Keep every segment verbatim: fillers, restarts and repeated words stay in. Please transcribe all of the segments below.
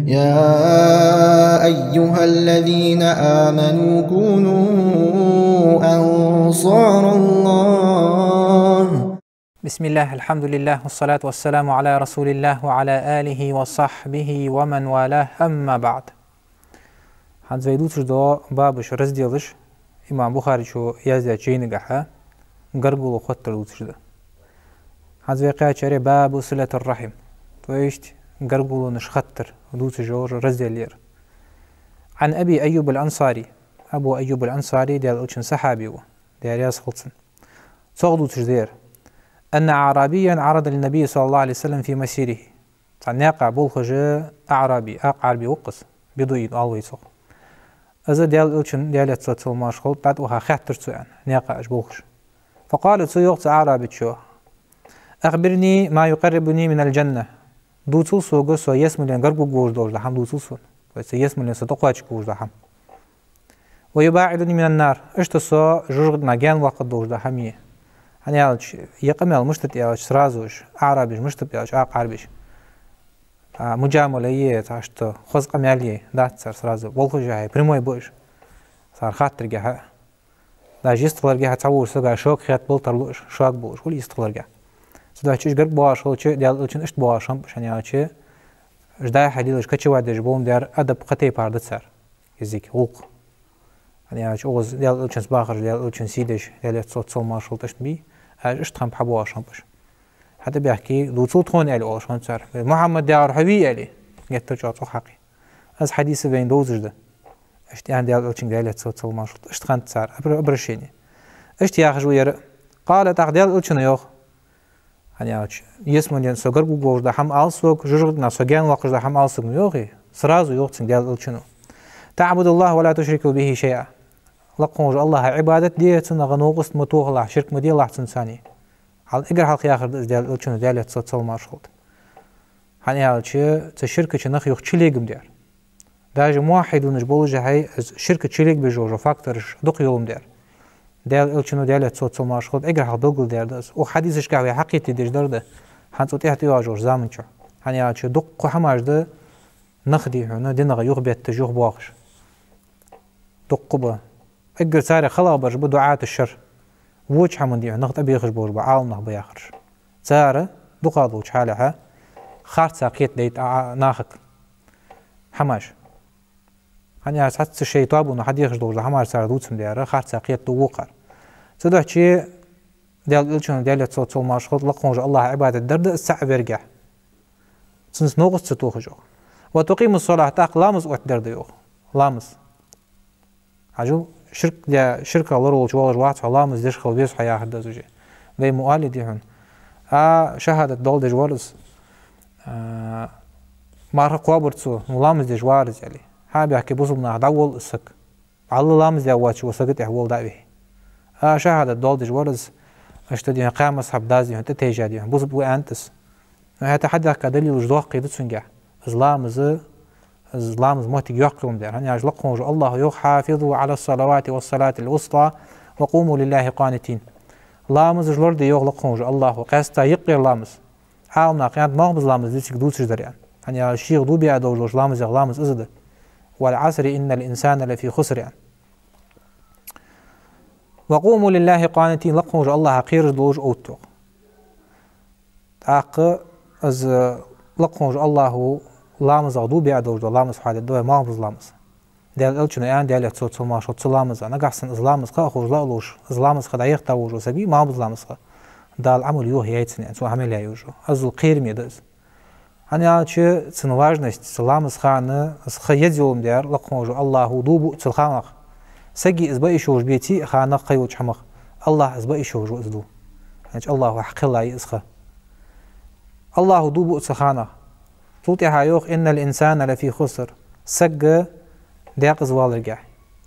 يا أيها الذين آمنوا كونوا أنصار الله. بسم الله، الحمد لله، والصلاة والسلام على رسول الله وعلى آله وصحبه ومن والاه، أما بعد. ХӀанз вай дувцаш дола бабаш, разделаш, имам Бухарийс яздаьча жайнагахьа гаргало хоттар дувцаш да. ХӀанз вай кхаьчар باب صلة الرحم, то есть гаргалонаш хоттар дувцаш йола раздел я ер. عن أبي أيوب الأنصاري. Абу Айюб аль-Ансари Даьла Элчан сахьаби ва, Даьла раьза хилва цунна. Цох дувцаш да ер. أن أعرابيا عرض للنبي صلى الله عليه وسلم في مسيره. Цхьан наькъа болхаш аъраби, акха Ӏарби ва-кх из, бедуин оал вай цох. Из Даьла Элчан, Даьлера салам-моаршал хилда, тӀатӀаваха хаьттар цо, аьнна, наькъа уж болхаш. فقال, цо йоах, цу аърабичо: أخبرني ما يقربني من الجنة. Дувцал сога со ялсмален гарга вугаргволаш дола хӀама дувцал сона. То есть ялсмален со тӀакхоачаргволаш дола хӀама. ويباعدني من النار. Иштта со жожагӀатенах гаьнаваккхаргдолаш дола хӀама. ХӀана аьлча, ер къамаьл мишта да аьлча, сразу уж аърабаша мишта ба аьлча, акха Ӏарбаша, а, муджамала е, цхьа иштта хоза къамаьл е дац цар сразу. Болхаш хьай, прямой ба уж. Цар хаттаргахьа, даже йистхиларгахьа цхьаволча сага шога хетта бала тарлу уж, шога болаш, хул йистхиларгахьа. Цудухьа уж гарга боагӀаш хилча, Даьла Элчано иштта боагӀаш хиннаб уж, хӀана аьлча, уж дӀа-хьа лелаш кочавадеш болаш дар, адаб кхы тайпара да цар. Кизиг, гӀулакх. ХӀана аьлча, укхаза Даьла Элчанца бахараш, Даьла Элчан сий деш, Даьлера салам-моаршал хилда, иштта бий, уж иштта хиннаб, хьабоагӀаш хиннаб уж. ХӀаьта бехке, дувцал тхона, аьле, оалаш хиннад цар. Мухьаммад яхар хьо вий, аьле, геттара чӀоагӀа цӀогӀа хьакхий. Из хьадис вайна довзаш да. Иштта аьннад Даьла Элчанга, Даьлера салам-моаршал хилда, иштта хиннад цар обра-, обращение. Иштта яхаш ва ер. قال, тӀаккха Даьла Элчано йоах. ХӀана аьлча, ялсмален со гарга вугаргволаш дола хӀама ала сога, жожагӀатенах со гаьнаваккхаш дола хӀама ала сога ма йоахий, сразу йоах цунга Даьла Элчано: تعبد الله ولا تشرك به شيئا. Лакха волча АллахӀа Ӏибадат де, цунах новкъост ма тохалахь, ширк ма делахь цунца. Хьал эггара хьалха яхар да из Даьла Элчано, Даьлера салам-моаршал хилда. ХӀана аьлча, цу ширка чу нах юха чулегам дер. Даже муваххьидунаш болаш хьай, из ширка чулегбеш йола фактораш дукха йолаш дар. Даьла Элчано, Даьлера салам-моаршал хилда, эггара хьалха белгалдаьр да из. Укх хьадисашка вай хьакхетадеш дар да, хӀанз цу тӀехьа тӀайоагӀаш йолча заман чу. ХӀана аьлча, дукха хӀамаш да нах, дий хьона, динах юхабетташ, юхабоахаш. Дукха ба. Эггара царех халагӀбараш ба дуӀату шшар. Воча хӀаман, дий хьона, нах тӀабехаш болаш ба, Ӏаламнах ба яхараш. Цар дукхагӀдолча хьалехьа харца кхетадайт а, а, нахага хӀамаш. ХӀана аьлча, цхьацца шоай тоабано хьадехаш долаш дола хӀамаш цар дувца ма деза, харца кхетаду вокхар. Цудухьа Даьла Элчано, Даьлера салам-моаршал хилда, лакха волча АллахӀа Ӏибадат дар да из цаӀ верга. Цунца новкъост ца тохаш, йоах. وتقيم الصلاة, тӀаккха ламаз оттадар да, йоах. Ламаз. Хьажал, ширк де, ширках лораволча воалаш вац хьо, ламаз деш хила веза хьо яхар да из уже. Вай ма оалий, дий хьона. А, шахӀадат доаладеш вар из, а, марха кхоабар цо, ну, ламаз деш вар из, аьле. ХӀаьта бехке бусалба наха дӀаволл из саг. Валлахӏи, ламаз даь воацаш вола саг тӀехьа вола дӀа а вихье. А, шахӀадат доаладеш вар из, иштта, дий хьона, кхаь мазхӀаба дас, дий хьона, тӀатайжа, дий хьона, бусалба ва аьннад из. Ну, хӀаьта хьадехка далилаш доккхий да цунгахь. Из ламаз, из ламаза моттиг йоккха йолаш дар. ХӀана аьлча, лакха волча АллахӀа йоах: حافظوا على الصلوات والصلاة الوسطى وقوموا لله قانتين. Ламазаш лораде, йоах лакха волча АллахӀа, къаьстта юкъера ламаз. Ӏаламнаха аьннад, малхбуза ламаз да цига дувцаш дар, аьнна. ХӀана аьлча, шийх дув биа долаш долча ламазех ламаз из да. والعصر إن الإنسان لفي خسر, аьнна. وقوموا لله قانتين, лакха волча АллахӀа кхераш долаш оттаве. ТӀаккха из лакха волча АллахӀа ламазах дув биа долаш дола ламаз хьадоаладу вай, малхбуза ламаз. Даьла Элчано аьннад, Даьлера салам-моаршал хилда, цу ламаза, нагахьа санна из ламаза ха а ховш, ла а ловш, из ламаза ха дӀаяхийта волаш вола саг вий, малхбуза ламаза ха, Дала Ӏамал йохаяьй цунна, цо Ӏамал яь йолаш. Из кхераме да из. ХӀана аьлча, цун важность, цу ламаза хана из ха еза йолаш дар, лакха волча АллахӀа дув буъ цу ханах. Сага из баа йиш йолаш беций а, ханах, кхыйолча хӀамах, АллахӀа из баа йиш йолаш ва из дув. ХӀана аьлча, АллахӀа хьакхеллай из ха. АллахӀа дув буъ цу ханах. Цул тӀехьа йоах: إن الإنسان لفي خسر. Саг декъаза валаргахь,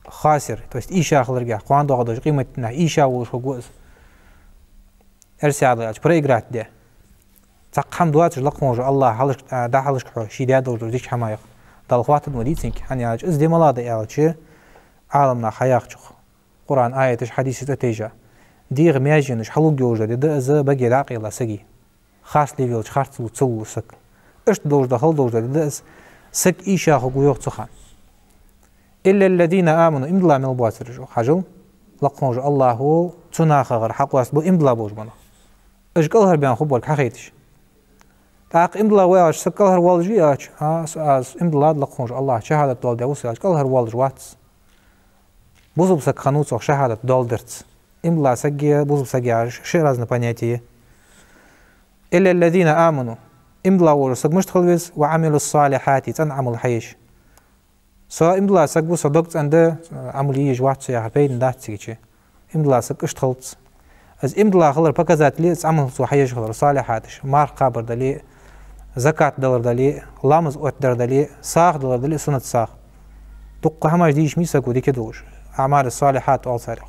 хасир, то есть ийша хиларгахь, кхоана доагӀаш долча къематдийнахьа ийша волаш хургва из. Эрсий аьлча, проиграть даь. Цхьаккха хӀама доацаш, лакха волча АллахӀа хьалхашка, а, дӀахьалхашка хьо, ше даь долаш дола дика хӀамаех. Дала хаттар ма дий цунга. ХӀана аьлча, из де мала да аьлча, Ӏаламнаха хьаяхачох, Къуръан аяташ, хьадисаш тӀатайжа, дегӀа маьженаш хьалургйолаш дола ди да из, баге дӀакъайла сага. Харц левелча харц лу ца лу саг. Иштта долаш дола, хала долаш дола ди да из, Саг ийша хургва йоах цу хана. «إلا الذين آمنوا», иман дилла мел боацараш, йоах, хьажал, лакха волча АллахӀа цу нахагара хьакъоастабу иман дилла болаш бола нах. Уж кӀалхарбаьнна хургболга хьахайташ. ТӀаккха иман дилла ва аьлча, саг кӀалхарвоалаш вий аьлча, а, с-, аз иман диллад лакха волча АллахӀа, шахӀадат доаладаь ва со аьлча, кӀалхарвоалаш вац. Бусалба саг хиннав цох шахӀадат доаладарца. Иман дилла саг а, бусалба саг а яхаш ши разный понятие я. «إلا الذين آمنوا». Иман дилла вола саг мишта хила веза? «وعملوا الصالحات», цӀена Ӏамал хьаеш. Со иман дилла саг ва, со дог цӀена да, Ӏамал е езаш вац со яхар пайдана дац цига чу. Иман дилла саг иштта хилац. Из иман дилла хилара показатель я из Ӏамал цо хьаеш хилар, салихьаташ, марха кхабар дале, закат далар дале, ламаз оттадар дале, сагӀа далар дале, суннат сагӀа. Дукха хӀамаш дийша ма йий саго дика долаш. «أعمال الصالحات» оал царех.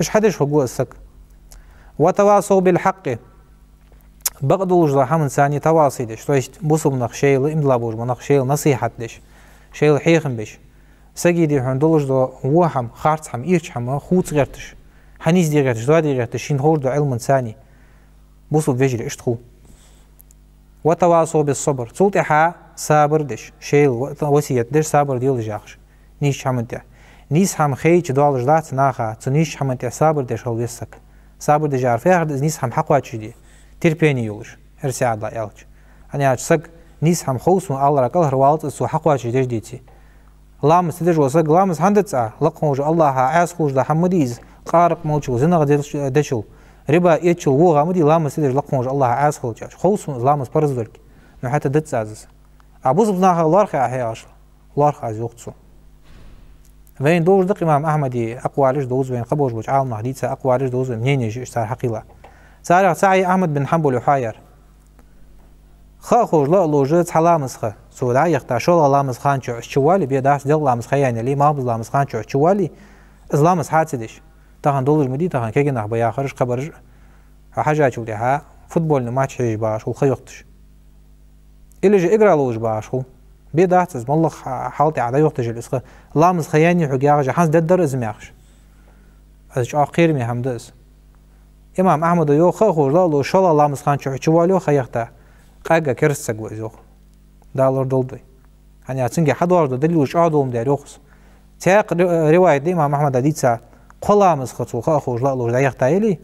Уж хьадеш хургва из саг. «وتواصوا بالحق». Бакъдолаш дола хӀаманца а таваси деш, то есть бусалба нах шоайла, иман дилла болаш бола нах шоайла насихьат деш, шоайла хьехам беш. Сага, дий хьона, долаш дола во хӀама, харц хӀама, ийрча хӀама хувца гӀерташ, хьанийсде гӀерташ, доаде гӀерташ, шийна ховш долча Ӏилманца а. Бусалба вежарий иштта хул. «وتواصوا بالصبر». Цул тӀехьа сабар деш, шоайла ва-, васкет деш, сабар делаш яхаш. Нийсача хӀаман тӀа. Нийса хӀама хайча доалаш дац наха, цу нийсача хӀаман тӀа сабар деш хила веза саг. Сабар деш яхар фу яхар да, из нийса хӀама хьакхоачашде. Терпение йолаш, эрсий Ӏаьдала аьлча. ХӀана аьлча саг нийса хӀама ховсам алара кӀалхарвалац из цо хьакхоачашдеш деце. Ламаз ца деш вола саг ламаз хӀана дац Ӏа? Лакха волча АллахӀа Ӏаьса хулаш дола хӀама ма дий из, къаракъ молчул, зинах дечул, дечул, риба эцачул, воагӀа ма дий ламаз ца деш лакха волча АллахӀа Ӏаьса хилча аьлча. Ховсам из ламаз парз долга. Ну хӀаьта дац Ӏа из. А бусалба нахах лоархӀе Ӏа хье аьлча. ЛоархӀ аз, йоах цо. Вайна долаш да-кх имам Ахьмада акъвалаш, довза вайна кхыболаш болча Ӏаламнаха дийца акъвалаш, довза вайна мненеш иштта цар хьакхийла. Царех цаӀ я Ахьмад бин Хьанбала хьоаяр. Ха а ховш, ла а ловш, цхьа ламаз ха цо дӀаяхийта, шоллагӀа ламаза хана чухь из чувоале, бе дац, делкъа ламаз ха яьнна яле, малхбуза ламаза хана чухь чувоале, из ламаз хьа ца деш. Тахан долаш ма дий, тахан кагий нах ба яхараш, хабараш, хьо хьежачул тӀехьа футбольный матч хьежаш багӀаш хул ха йохийташ. Или же игра ловш багӀаш хул. Бе дац из, моллагӀа хьа-, хьал тӀа дӀайохийташ яле из ха. Ламаза ха яьннай хьога яхаш, хӀанз дергдар из-м яхаш. Из чӀоагӀа кхераме хӀама да из. Имам Ахьмада йоах, ха а ховш, ла а ловш, шоллагӀа ламаза хана чухь чувоале, йоах, ха яхийта, къаьга кераста саг ва из, йоах. Дала лорадолда вай. ХӀана аьлча цунга хьадоагӀаш дола далилаш чӀоагӀа долаш ма дий, йоах из. Цхьаькха ри-, риваят да имам Ахьмада дийца, кхо ламаза ха цо ха а ховш, ла а ловш дӀаяхийта яле,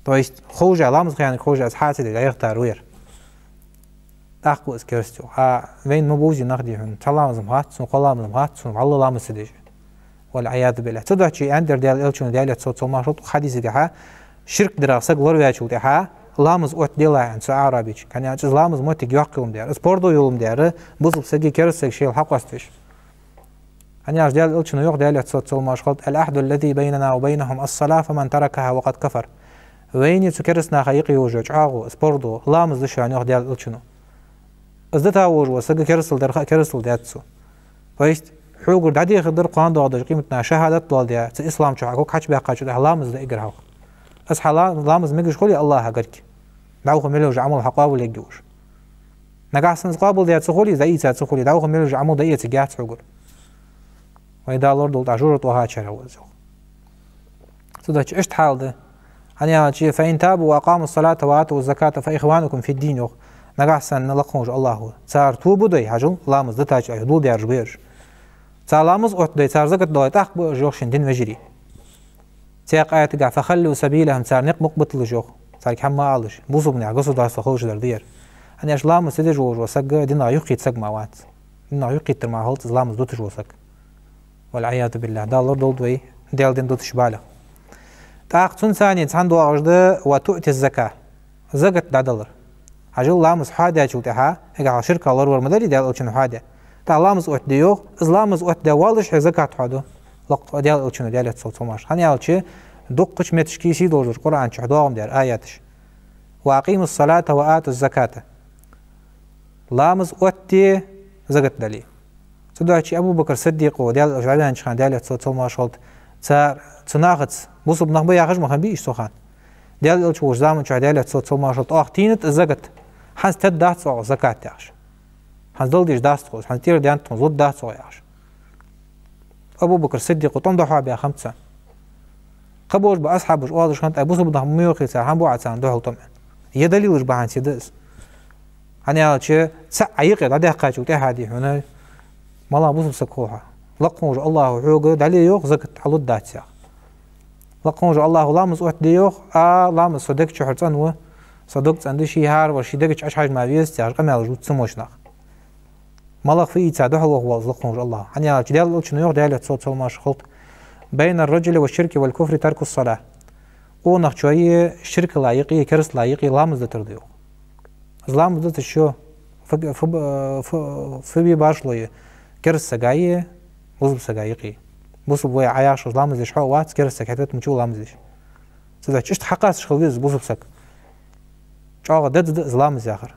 то есть ховш а, ламаза ха яьннар ховш а, из хьа ца деш дӀаяхийтар ва ер. ТӀаккха ва из кераста, йоах. А вайна ма бовзий нах, дий хьона, цхьа ламаз-м хац цунна, кхо ламаз-м хац цунна, вӀалла ламаз ца деш. والعياذ بالله. Цудухьа аьннадар Даьла Элчано, Даьлера салот-салам хилда цунна, хьадисагахьа, ширк дарах саг лораваьчул тӀехьа ламаз оттаделахь аьнна цу аӀрабичунга. ХӀана аьлча из ламаз моттиг йоккха йолаш ма дий ер, из пордув йолаш ма дий ер, бусалба саги кераста саги шоайла хьакъоаставеш. ХӀана аьлча Даьла Элчано йоах, Даьлера салот-салам хилда цунна: «العهد الذي بيننا وبينهم الصلاة فمن تركها فقد كفر». Вайнеи цу кераста наьхеи юкъе йолаш йола чӀоагӀо, из пордув, ламаз да шоана, йоах Даьла Элчано. Из дита волаш вола саг керастал дар ха а керастал даьд цо. То есть хьогара дӀадехаргдар кхоана доагӀача къематдийнахьа шахӀадат доаладаь, цу ислам чу хьа ког хьачубаьккхачул тӀехьа ламаз да эггара хьалха. Из хьа ла-, ламаз мегаш хуле АллахӀа гарга, дӀахо мел йола Ӏамал хьакъоабалъергйолаш. Нагахьа санна из къоабалдаь ца хуле, из дӀаийца ца хуле, дӀахо мел йола Ӏамал дӀаэцаргьяц хьогара. Вай Дала лорадолда, жожагӀате вахачарех ва из, йоах. Цудухьа иштта хьал да. ХӀана аьлча: «فإن تابوا وأقاموا الصلاة وآتوا الزكاة فإخوانكم في الدين», йоах. Нагахьа санна лакха волаш вола АллахӀ ва. Цар тоба дой, хьажал, ламаз дитача, айхьа доладаьраш ба ераш. Цар ламаз оттадой, цар закат далой, тӀаккха ба ераш, йоах, шун дина вежарий. Цхьаькха аятагахьа: «فخلوا سبيلهم», цар никъ мукъабиталаш, йоах. Царга хӀама ма алалаш. Бусалба наьха государство хилча дар да ер. ХӀана аьлча ламаз ца деш волаш вола саг динах юхакхийтта саг мара вац. Динах юхакхийттар мара хилац из ламаз дуташ вола саг. والعياذ بالله. Дала лорадолда вай Даьла дин дуташ балех. ТӀаккха цунца цхьана доагӀаш да: «وتؤتي الزكاة». Закат дӀадалар. Хьажал, ламаз хьоадаьчул тӀехьа, эггара хьалха ширках лоравар ма дарий, Даьла Элчано хьоадаь. ТӀаккха ламаз оттаде, йоах, из ламаз оттадаь воаллаш хье закат хьоаду. Лакха Даьла Элчано, Даьлера салот-салам хилда цунна. ХӀана аьлча дуккхача метташка сий долаш долча Къуръан чу доагӀаш ма дий ер аяташ: «وأقيموا الصلاة وآتوا الزكاة». Ламаз оттаде, закат дале. Цудухьа Абу Бакр Сиддикъо, Даьла Элча дӀаваьннача хана, Даьлера салот-салам хилда цунна, цар, цу нахаца, бусалба нах ба яхаш ма хиннабий уж цу хана. Даьла Элча волча заман чухь, Даьлера салот-салам хилда цунна, оаха тийна-кх из закат. ХӀанз теддац оаха закат яхаш. ХӀанз дала дезаш дац тхо из, хӀанз тӀера даьннад тхона, зулам дац оаха яхаш. Абу Бакр Сиддикъо тӀом дӀахьоабаь хиннаб царна. Кхыболаш бола асхьабаш оалаш хиннад: «Ай, бусалба нах ма йоахий цар, хӀана бу Ӏа царна духьал тӀом?» Е далилаш бахьанца да из. ХӀана аьлча, цаӀ Ӏа юкъе дӀадаьккхачул тӀехьагӀа, дий хьона, малагӀа бусалба саг хул хьо? Лакха волча АллахӀа хьога дале йоах, закат хьалургдац йоах. Лакха волча АллахӀа ламаз оттаде йоах, а ламаз со дег чухьара цӀенва, со дог цӀенда, ший хӀаравар ший дег чу Ӏочухьажа ма везац яхаш къамаьлаш дувц цу моча наха. МалагӀа фу ийца духьалваха воал из лакха волча АллахӀ? ХӀана аьлча Даьла Элчано йоах, Даьлера салот-салам хилда цунна: «بين الرجل والشرك والكفر ترك الصلاة». Къонахчои ширкалеи юкъеи, керасталеи юкъеи ламаз дитар да йоах. Из ламаз дитача фу, фу, фу, фу бе башхало я кераста сагаи бусалба сагаи юкъе? Бусалба ва Ӏа яхаш, из ламаз деш хьо а вац, кераста саг хьатӀаветтача ламаз деш. Цудухьа иштта хьакхоачаш хила веза из бусалба саг. ЧӀоагӀа деза да из ламаз яхар.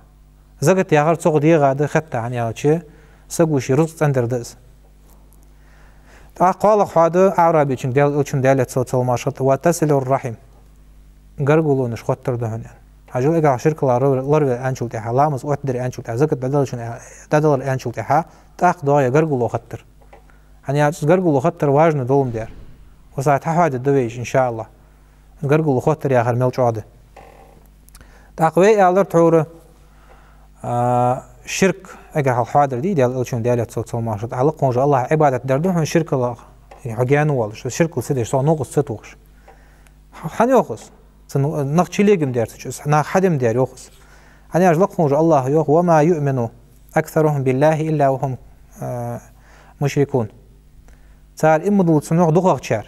Закат яхар цох дегӀа да хетта, хӀана аьлча саго ший рузкъа цӀендар да из. ТӀаккха кхоалагӀа хьоаду Ӏарабичунга, Даьла Элчано, Даьлера салот-салам хилда цунна: «وتصل الرحم». Гаргалонаш хоттар да хьона, аьнна. Хьажал, эггара ширкалах лор-, лораве аьнначул тӀехьагӀа, ламаз оттадаьр аьнначул тӀехьагӀа, закат дӀадалар аьнначул тӀехьагӀа, тӀаккха доагӀа гаргало хоттар. ХӀана аьлча из гаргало хоттар важни долаш дар. Укх сахьате хьоадергда вай уж, иншааллахӀ. Гаргало хоттар яхар мел чӀоагӀа да. ТӀаккха вай аьлар тхьовра, а, ширк, эггара хьалха хьоадар дий, Даьла Элчано, Даьлера салот-салам хилда цунна, Ӏа лакха волча АллахӀа Ӏибадат дар да хьона ширкалах, хьо гаьна волаш, ширкал ца деш, цох новкъост ца тохаш. ХӀана йоах из? Цун нах чулега ма дар цу чу, из наха хьаде ма дар, йоах из. ХӀана аьлча лакха волча АллахӀа йоах: «وما يؤمن أكثرهم بالله إلا وهم، а, مشركون». Цар иман диллац цунах дукхагӀчар,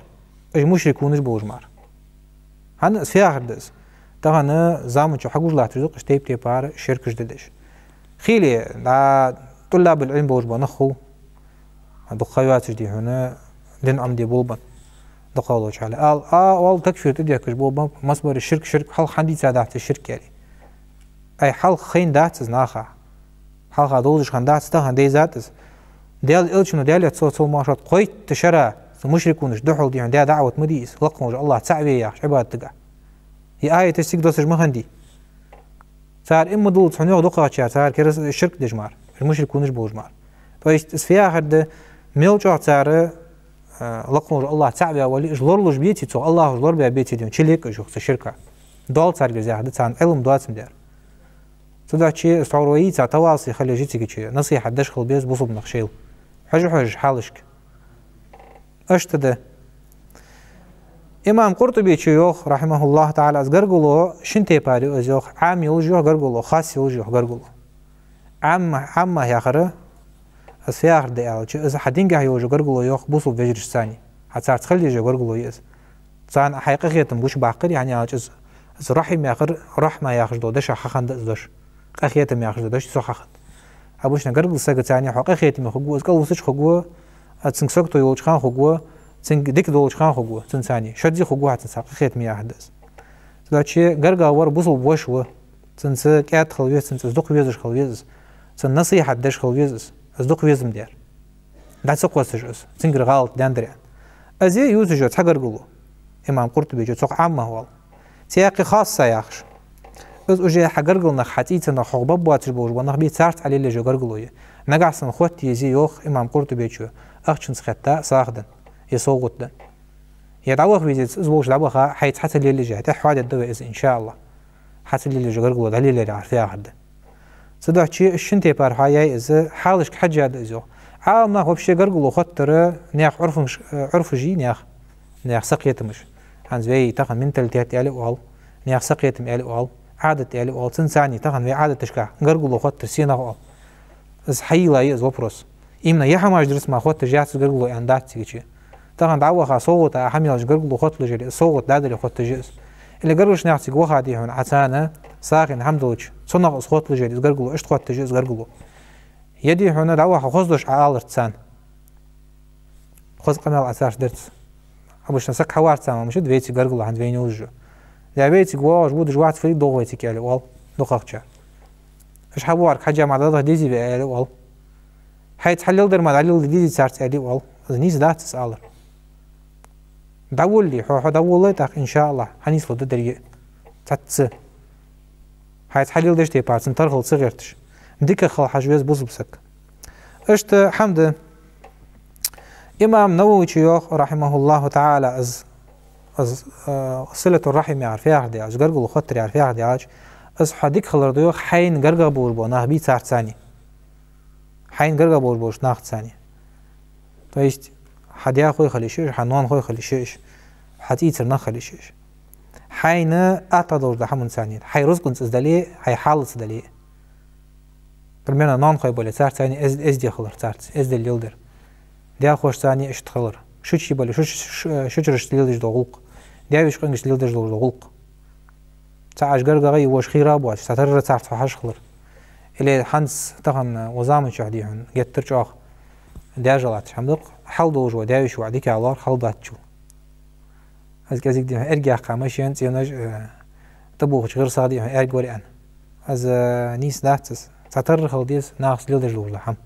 уж мушрикунаш болаш мара. ХӀана из фу яхар да из? Тахан заман чу хьагуш латташ да-кх уж тайп-тайпара ширкаш деш. Хийла, а, тӀуллабул Ӏилм болаш бола нах хул, дукха ха йоацаш, дий хьона, дин Ӏомаде болабенна, дукха волча хьале. Ал, а, ал такфир тӀадехкаш болабенна, масса бара ширк, ширк, хьалха хӀана дийца дац ширк, аьле. Ай, хьалха хайна дац из наха. Хьалха долаш хиннадац, тахан дайзад из. Даьла Элчано, Даьлера салот-салам хилда цунна, кхойтта шера цу мушрикунашта духьал, дий хьона, даь даӀват ма дий из, лакха волча АллахӀ цаӀ ве яхаш, Ӏибадат дергда. Из аяташ цига доссаш ма хиннадий. Цар иман диллац хьона, йоах, дукхагӀчар, цар кераста, ширк деш мара, уж мушрикунаш болаш мара. То есть из фу яхар да, мел чӀоагӀа цар, а, лакха волча АллахӀ цаӀ ваь вале, уж лоралуш беций цох, АллахӀа уж лорабаь беций, дий хьона, чулега уж йоах цу ширка. Доал царгара из яхар да, царна Ӏилма доацаш ма дар. Цудухьа из тхьовра вай цхьа таваси хила еза цига чу, насихьат деш хила беза бусалба нах шоайла, хьожаш-хьожаш хьалашка. Иштта да. Имам Къуртубечо йоах, рахьимахӀуллахӀу таӀала, из гаргало шин тайпара я из йоах, Ӏам йолаш йоах гаргало, хас йолаш йоах гаргало. Ӏамма, Ӏамма яхар, из фу яхар да аьлча, из хьа дингахьа йолаш гаргало йоах бусалба вежарашца цхьана, хьа царца хила езаш гаргало я из. Царна хьай къахетам гучабаккхаре, хӀана аьлча из, из рахьим яхар, рахьма яхаш дола дешах хьахиннад из дош. Къахетам яхаш дола дош цох хьахиннад. Обычно гаргара сага цхьана хьо къахетаме хургва, из кӀалвусаш хургва, а, цунга сагото йолча хана хургва, цунга дика долча хана хургва, цунца цхьана шадзи хургва хьа цунца, къахетаме яхар да из. Цудухьа гаргагӀа вар бусалба воша ва, цунца кӀаьда хила веза, цунца из дукха везаш хила веза из, цунна насихьат деш хила веза из, из дукха везаш ма дар. ДӀа ца кхоссаш из, цунгара гӀалат даьннадар аьнна. Из я ювцаш йола цхьа гаргало, имам Къуртубечо цох Ӏамма оал. Цхьаькха хасса яхаш. Из уже хьа гаргара нах, хьа цӀийца нах, хьох баббоацаш болаш бола нах бий, царца Ӏа лелаеш йола гаргало я. Нагахьа санна хотта еза, йоах имам Къуртубечо, ахчанца хетта, сагӀа денна, е совгӀат денна. Е дӀаваха везац из волча дӀаваха, хьайца хьа ца лелаеш, тӀехьа хьоадергда вай из, иншааллахӀ. Хьа ца лелаеш гаргало дӀалелаяр яхар фу яхар да. Цудухьа из шин тайпара хьаяьй из, хьалашка хьежжа да из йоах. Ӏаламнаха вообще гаргало хоттар наьха Ӏурфаш, Ӏурфаш я наьха, наьха сакхетамаш. ХӀанз вай тахан менталитет аьле а оал, наьха сакхетам аьле а оал, Ӏадат аьле а оал, цунца цхьана тахан вай Ӏадаташка гаргало хоттар сенах оал. Из хьайийлла я из вопрос. Именно ер хӀамаш дар-кх мара хотташ яц из гаргало аьнна дац цига чу. Тахан дӀаваха совгӀата а хӀама ялаш гаргало хотталуш яле, из совгӀат дӀадале хотташ я из. Или гаргарча наьха цига ваха, дий хьона, Ӏа царна сагӀийна хӀама делча, цунах из хотталуш яле, из гаргало, иштта хотташ я из гаргало. Е, дий хьона, дӀаваха хоза дош Ӏа аларца царна. Хоза къамаьл Ӏа царца дарца. Обычно саг хьаварца ма мишта вайцига гаргало хӀанз вайна йолаш. Е вайцига воагӀаш водаш вац, фу дергда вайцига аьле оал дукхагӀчар. Уж хьавоагӀарга хьежжа мара дӀадаха дезий вай аьле оал. Хьайца хьалелдар мара дӀалелде дезий царца аьле оал. Из нийса дац из алар. ДӀаволале, хьо, хьо дӀаволале тӀаккха, иншааллахӀ, хьанийслу да деррига а. Цхьацца. Хьайца хьалелдеш тайпара цун тархал ца гӀерташ. ДикагӀа хила хьажа веза бусалба саг. Иштта хӀама да. Имам Нававечо йоах, рахьимахӀуллахӀу таӀала, из, из, а, силатур-рахьим яхар фу яхар да аьлча, гаргало хоттар яхар фу яхар да аьлча, Из хьа дика хилар да йоах, хьайна гаргагӀа болаш бола нах бий царца цхьана. Хьайна гаргагӀа болаш болча нахаца цхьана. То есть, хьа даьхой хила йиш я уж, хьа ноанахой хила йиш я уж, хьа цӀийцара нах хила йиш я уж. Хьайна атта долаш дола хӀама цхьана. Хьай рузкъанца из дале, хьай хьалаца дале. Примерно, ноанахой бале, царца цхьана эз-, эздел хилар царца, эздел леладар. Даьхошца цхьана иштта хилар. Шучий бале, шуч-, ш-, шучарашца леладеш дола гӀулакх. Даь-веший къонгашца леладеш дола гӀулакх. Цхьа Ӏаш гаргагӀа е воша хийра боацаш, цхьатарра царца хьожаш хилар. Или хӀанз тахан укх заман чухь, дий хьона, геттара чӀоагӀа даьша латташ хӀама да-кх, хьал долаш вола даь-веший воӀ дикагӀа лоархӀ хьал доацачул. Из кӀезига, дий хьона, эргаяьккха машен, цӀенош, э, тӀабохача гӀирсах, дий хьона, аьрг вар аьнна. Из, э, нийса дац из. Цхьатарра хила деза нахаца леладеш долаш дола хӀама.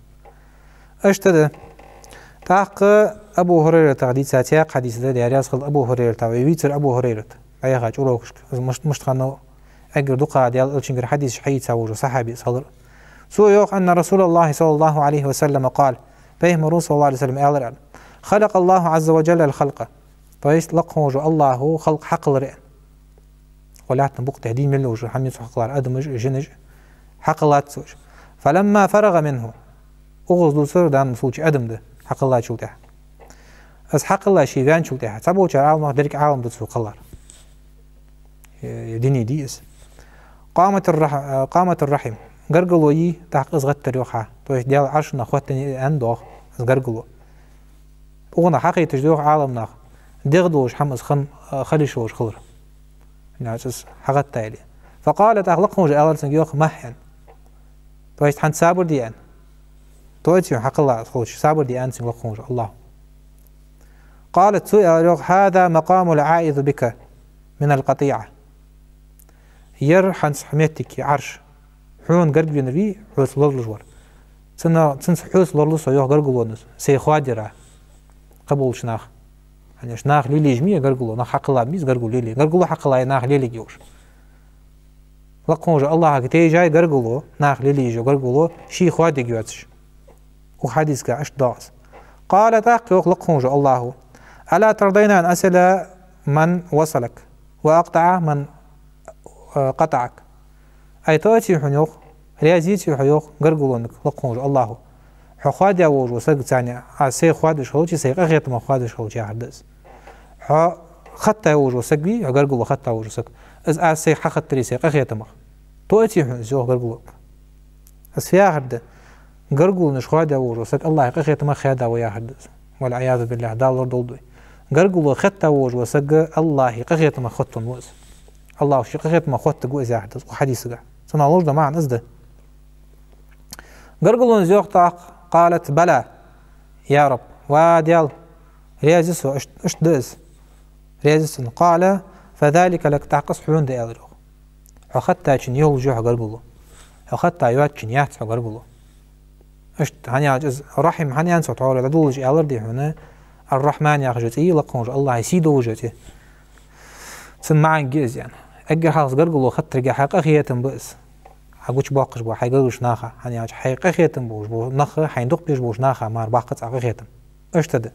Иштта да. ТӀаккха Абу ХӀурайратах дийца цхьаькха хьадис да, Даьла раьза хилва Абу ХӀурайратах, вай вийцар Абу ХӀурайрат. ДӀаяхача урокашка. Из мишт-, мишта хиннав, эггара дукха Даьла Элчангара хьадисаш хьаийца волаш вола сахьаби из хилар. Цо йоах: أن رسول الله صلى الله عليه وسلم قال, Пайхамаро, صلى الله عليه وسلم, аьлар аьнна: خلق الله عز وجل الخلق. То есть, лакха волаш вола АллахӀо халкъ хьакхеллар аьнна. Укх лаьттан букъа тӀа дийна мел йолаш хӀама я цо хьакхеллар, адамаш а, жинаш а, хьакхеллад цо уж. فلما فرغ منه. Укхаза дувцар, в данном случае, адам да, хьакхеллачул тӀехьагӀа. Из хьакхелла ше ваьнначул тӀехьагӀа. Цхьаболчар Ӏаламнаха деррига Ӏалам да цо кхеллар. Э, дуне дий из. قامت الرح-, э, قامت الرحم. Гаргало йий, тӀаккха из гӀаттар йоах хьа. То есть Даьла Ӏаршах хоттаденна я аьнна доагӀа из гаргало. Укханах хьахайташ да йоах Ӏаламнаха, дегӀ долаш хӀама из хинна, э, хила йиш йолаш хилар. Нагахь из хьагӀатта яле. فقال, тӀаккха лакха волчо аьлар цунга йоах: مه, аьнна. То есть хӀанз сабар де аьнна. То есть хьакхелла хилча, сабар де аьнна цунга лакха волчо АллахӀо. قالت, цо аьлар йоах: هذا مقام العائذ بك من القطيعة. Ер хӀанз хьа моттиг я, Ӏарш. Хьона гарга венар вий, хьоца лоралуш вар. Цунна, цунца хьоца лоралу со, йоах гаргалонас, сай хоадаяра кхыболча наха. ХӀана аьлча нах лелаеш ма я гаргало, нах хьакхелла ма я из гаргало лелае. Гаргало хьакхеллай нах лелаергйолаш. Лакха волча АллахӀага тайжай гаргало, нах лелаеш йола гаргало, ший хоадаяр йоацаш. Укх хьадисагахь иштта доагӀа из. قال, тӀаккха йоах лакха волча АллахӀо: ألا ترضين أن أصل من وصلك وأقطع من, э, قطعك. Ай, тоъаций хьона, йоах, раьза яций хьо, йоах, гаргалонга, лакха волча АллахӀо. Хьо хоадаяь волаш вола саг цхьана, аз сай хоадаш хилча, сай къахетамах хоадаш хилча яхар да из. Хьо хаттай волаш вола саг вий, хьо гаргало хаттай волаш вола саг. Из аз сай хьахаттаре сай къахетамах. Тоъаций хьона из, йоах гаргалонга. Из фу яхар да? Гаргалонаш хоадаяь волаш вола саг АллахӀа къахетамах хаьда ва яхар да из. والعياذ بالله, Дала лорадолда вай. Гаргало хатта волаш вола саг АллахӀа къахетамах хоттаденна ва из. АллахӀо ший къахетамах хоттаргва из яхар да из укх хьадисагахь. Цунах луш да маӀан из да. Гаргалонас йоах тӀаккха: قالت: بلى يا رب. Ва Даьла, раьза я со, ишт-, иштта да из. Раьза я со. قال: فذلك لك, тӀаккха из хьона да, аьлар йоах. Хьо хаттачун йолаш я хьо гаргало. Хьо хатта йоацачун яц хьо гаргало. Иштта, хӀана аьлча из рахьим, хӀана аьннад цо тхьовра, дӀадолалуш аьлар, дий хьона, ар-Рахьман яхаш йола цӀи, лакха волча АллахӀа сий долаш йола цӀи. Цун маӀан я из, яӀни. Эггара хьалха гаргало хаттаргахьа къахетам ба из. Хьа гучабоаккхаш бола хьай гаргарча наха, хӀана аьлча хьай къахетам болаш бола нах, хьайна дукха безаш болча наха мара баккха цхьа къахетам. Иштта да.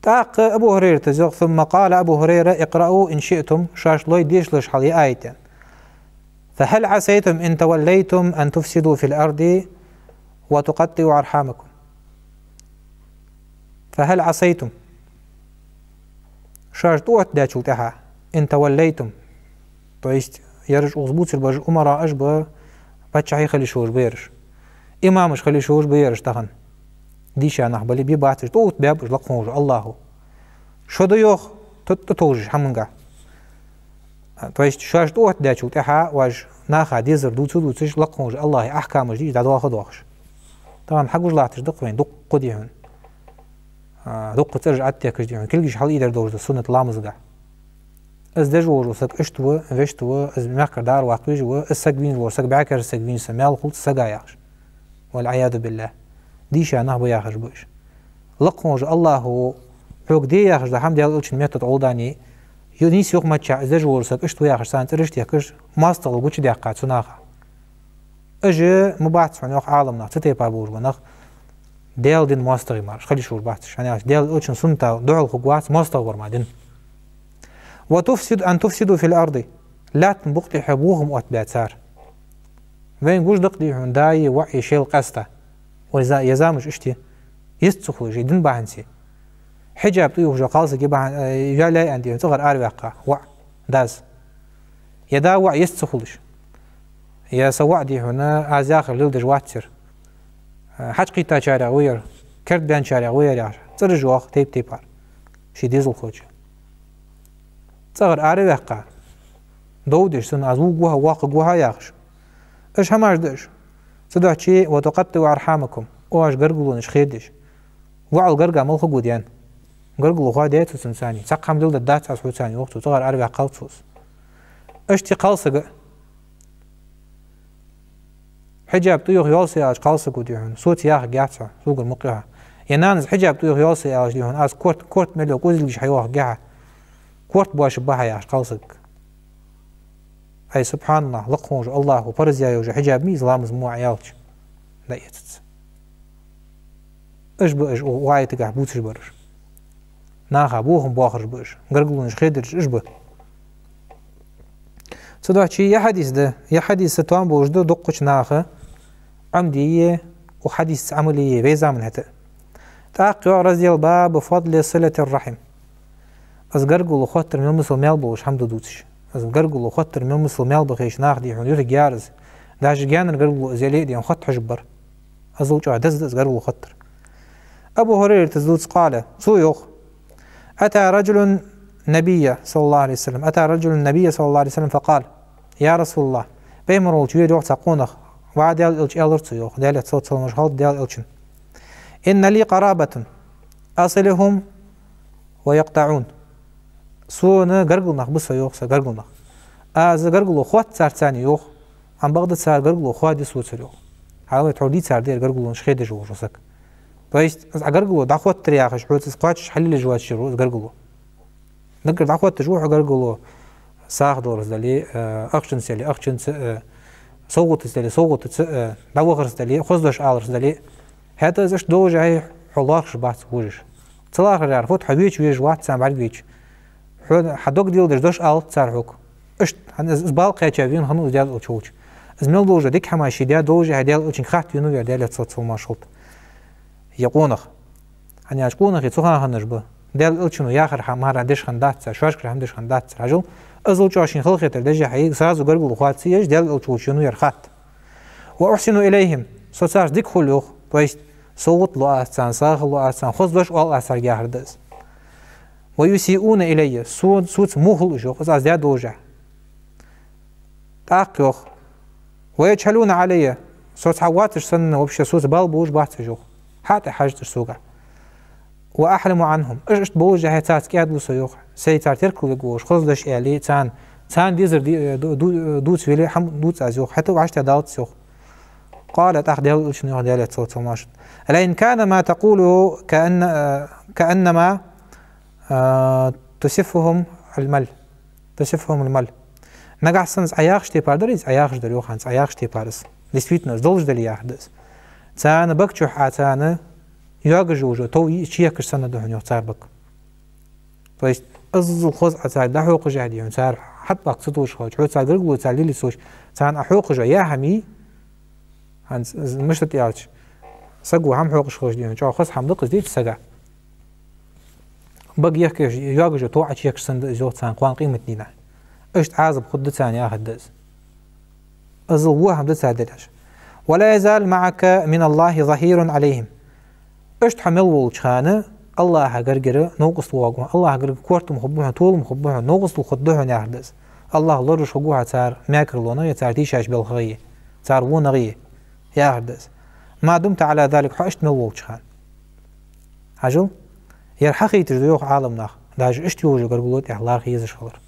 ТӀаккха Абу ХӀурайрата йоах: ثم قال أبو هريرة: اقرؤوا إن شئتم, шоашта лой дешалаш хьал я аят, яӀни. فهل عسيتم إن توليتم أن تفسدوا في الأرض وتقطعوا أرحامكم. فهل عسيتم. Шоаш тӀаоттадаьчул тӀехьагӀа, إن توليتم. То есть, ераш укхаза бувцаш бараш умараш ба, паччахьаш хила йиш йолаш ба ераш. Имамаш хила йиш йолаш ба ераш тахан. Дийша нах бале, бе бац уж, тӀаоттабаьб уж лакха волча АллахӀо. Шо да йоах, тӀа-, тӀатовжаш хӀамангахь. То есть, шоаш тӀаоттадаьчул тӀехьагӀа, оаш наха дезар дувца а дувцаш, лакха волча АллахӀа ахькамаш дийша дӀадоаха а доахаш. Тахан хьагуш латташ да-кх вайна дуккха, дий хьона. А, дуккха цӀераш Ӏотехкаш, дий хьона, кулгаш хьалъайдар долаш да суннат ламазагахь. Из деш волаш вола саг иштта ва, вешта ва, из мехкара дӀаараваккха везаш ва, из саг вийна волаш, саг бӀаь кара саг вийна санна, маьл хул цу сага яхаш. والعياذ بالله. Дийша нах ба яхаш ба уж. Лакха волча АллахӀо хьога де яхаш дола хӀама Даьла Элчан меттала гӀолла дани, ю-, нийса юхамаччахь из деш волаш вола саг иштта ва яхаш царна цӀераш техкаш, моастагӀал гучадаьккха цу наха. Уж ма бац хьона, йоах Ӏаламнаха, цу тайпара болаш бола нах, Даьла дина моастагӀий мара, уж хила йиш йолаш бац уж. ХӀана аьлча Даьла Элчан суннатал духьал хургвац моастагӀа вар мара дина. وتفسد، أن تفسدوا في الأرض. Лаьттан букъ тӀехьа бохам оттабаь цар. Вайна гуш да-кх, дий хьона, даи воӀи шоайла къаьста. Вай за-, е замаш иштта я. Йист ца хулаш, е дин бахьанца. Хьиджаб тӀаювхаш кхалсаг я бахьан, э, йоалаяьй аьнна, дий хьона, цӀагӀара араваьккха воӀ, дас. Е да, воӀ йист ца хулаш. Е са воӀ, дий хьона, аз яхар леладеш вац ер. Э, хьаж кхийттачарех ва ер, керда баьнначарех ва ер яхаш. ЦӀераш йоах тайп-тайпара. Ший дезалхочо. ЦӀагӀара араваьккха, дов деш цунна, аз вувргва хьо, воаккхаргва хьо яхаш. Уж хӀамаш да уж. Цудухьа: «وتقطعوا أرحامكم», оаш гаргалонаш хедеш. ВоӀал гарга мала хургва даьнна? Гаргало хоадаьд цо цунца, цхьаккха хӀама леладергдац аз хьоца, йоах цо, цӀагӀара араваьккхалва цо из. Иштта кхалсаг а. Хьиджаб тӀаювха йоал са аьлча кхалсаго, дий хьона, соца яхаргьяц хьо, согара мукъа я хьо. Е нанас хьиджаб тӀаювха йоал са аьлча, дий хьона, аз корта, корта мел йола кӀузилгаш хьайоахаргья хьа. Корта боашаргба хьа яхаш кхалсаг. Ай, субхьаналлахӀ, лакха волча АллахӀа параз яь йола хьиджаб ма йий из, ламаз мо Ӏа аьлча. ДӀаэцац. Уж ба уж, укх аятагахь бувцаш бараш. Наха бохам боахараш ба уж, гаргалонаш хедараш уж ба. Цудухьа ер хьадис да, ер хьадис тоам болаш да дуккхача наха Ӏомаде, укх хьадисаца Ӏамал е вай заман хӀаьта. ТӀаккха йоах раздел: «باب فضل صلة الرحم». Из гаргало хоттар мел масала маьл болаш хӀама да дувцаш. Из гаргало хоттар мел масала маьл ба хеташ наха, дий хьона, юртаргьяр из. Даже гаьнара гаргало из яле а, дий хьона, хотта хьожаргбар. Иззал чӀоагӀа деза да из гаргало хоттар. Абу Хурайрата дувц, قال, цо йоах: «أتى رجل النبي صلى الله عليه وسلم، أتى رجل النبي صلى الله عليه وسلم فقال: يا رسول الله», Пайхамар волча вера, йоах, цхьа къонах, ва Даьла элча, аьлар цо, йоах, Даьлера салот-саламаш хилда Даьла элчанна: «إن لي قرابة أصلهم ويقطعون». Сона гаргара нах ба, са, йоах, са гаргара нах. Аз гаргало хотт царца, йоах, амма бакъда цар гаргало хоадаю соцара, йоах. Хьажал, тхьовра дийцар да ер гаргалонаш хедеш волаш вола саг. То есть, из Ӏа гаргало дӀахоттар яхаш, хьоца из кхоачаш хьалелаеш воацаш ва из гаргало. Наггара дӀахотташ ва хьо гаргало, сагӀа даларца дале, э, ахчанца яле ахчанца, э, совгӀатаца дале совгӀатаца, э, дӀавахарца дале, хоза дош аларца дале. ХӀаьта из иштта долашехь, хьо лоархӀаш бац вожаш. Ца лоархӀар яхар фуд, хьо веча везаш вац царна бӀаргавайча. Хьона хьа дог дӀадоладеш дош алац цар хьога. Иштта, хӀана, из, из бала кхаьча вена хиннав из Даьла элча волча. Из мел долаш дола дика хӀама ший даь долашехь, Даьла элчанга хатта венав ер, Даьлера салот-саламаш хилда. Е къонах. ХӀана аьлча къонахий цу хана хиннараш ба. Даьла элчано яхар хӀама мара деш хиннадац цар, шоашкара хӀама деш хиннадац цар. Хьажал, иззал чӀоагӀа шийна халахетар деш хьайга, сразу гаргало хоадаций еш, Даьла элча волча венав ер хатта. «وأحسن إليهم», со царца дика хул, йоах. То есть, совгӀат лу аз царна, сагӀа лу аз царна, хоза дош оал аз царга яхар да из. «ويسيئون إلي», со, соца во хул уж, йоах, из аз даь долашехь. ТӀаккха йоах: «ويجهلون علي», со цхьа воацаш санна, вообще соца бала болаш бац уж, йоах. ХьатӀа хьажац уж сога. «وأحلم عنهم», уж иштта болашехь царца кӀаьда ва со, йоах. Сай цар теркалвергволаш, хоза дош аьле царна, царна дезар ди-, ду-, ду-, дувца веле, хӀама дувц аз, йоах. ХӀаьта вӀаштӀехьадалац, йоах. قال, тӀаккха Даьла элчано йоах, Даьлера салот-саламаш хилда: «لئن كان ما تقوله كأن-، كأنما, а, تسفهم المل». «تسفهم المل». Нагахьа санна из Ӏа яхача тайпара дар из, Ӏа яхаш дар, йоах, хӀанз Ӏа яхача тайпара из. Действительно, из долаш дале яхар да из. Царна бага чу Ӏа царна йоагаш йола тов йиъ чуехкаш санна да хьона, йоах, цар бага. То есть, иззал хоза Ӏа царга дӀахьокхашехь, дий хьона, цар хьатӀабаккха ца товш хилча, хьоца цар гаргало цар лелаеш хилча, царна Ӏа хьокхаш йола яа хӀама йий, хӀанз из мишта да аьлча, саго хӀама хьокхаш хилча, дий хьона, чӀоагӀа хоза хӀама да-кх из, дий, сага. Бага ехкаш, йоагаш йола тов Ӏа чуехкаш санна да из, йоах, царна кхоана къематдийнахьа. Иштта Ӏазап хургда царна яхар да из. Иззал во хӀама да цар дергдолаш. «ولا يزال معك من الله ظهير عليهم». Иштта хьо мел волча хана АллахӀа гаргара новкъостал воагӀа хьона, АллахӀа гаргара корта хургба хьона, толам хургба хьона, новкъостал хургда хьона яхар да из. АллахӀ лораеш хургва хьо цар мекарлонах е, цар тийшача балхах е, цар вонах е, яхар да из. «ما دمت على ذلك», хьо иштта мел волча хана. Хьажал, ер хьахайташ да, йоах Ӏаламнаха, даже иштта йолаш йола гаргало тӀехьа лархӀа езаш хилар.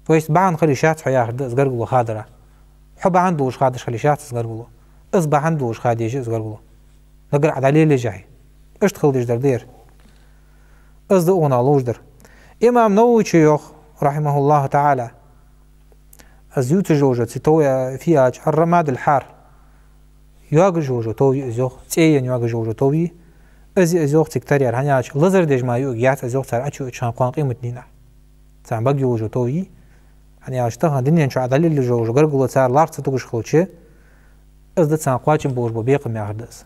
То есть бахьан хила йиш яц хьо яхар да из гаргало хадара. Хьо бахьан долаш хадаш хила йиш яц из гаргало. Из бахьан долаш хадеш я из гаргало. Наггара Ӏа дӀалелаешехь. Иштта хила дезаш дар да ер. Из да укханах ловш дар. Имам Нававе йоах, رحمه الله تعالى, из ювцаш йолаш йола цхьа тов я, фу яхача, «الرماد الحار». Йоагаш йолаш йола тов я из, йоах, цӀен йоагаш йолаш йола тов я. Из я из, йоах, цига тара яр, хӀана аьлча лазар деш мара юаргьяц из, йоах, цар Ӏочуйоагача хана кхоана къематдийнахьа. Царна бага йолаш йола тов я, ХӀана аьлча тахан дунен чу дӀалелаш йола гаргало цар лархӀа ца тугаш хилча, из да царна кхоачам болаш бола бекхам яхар да из.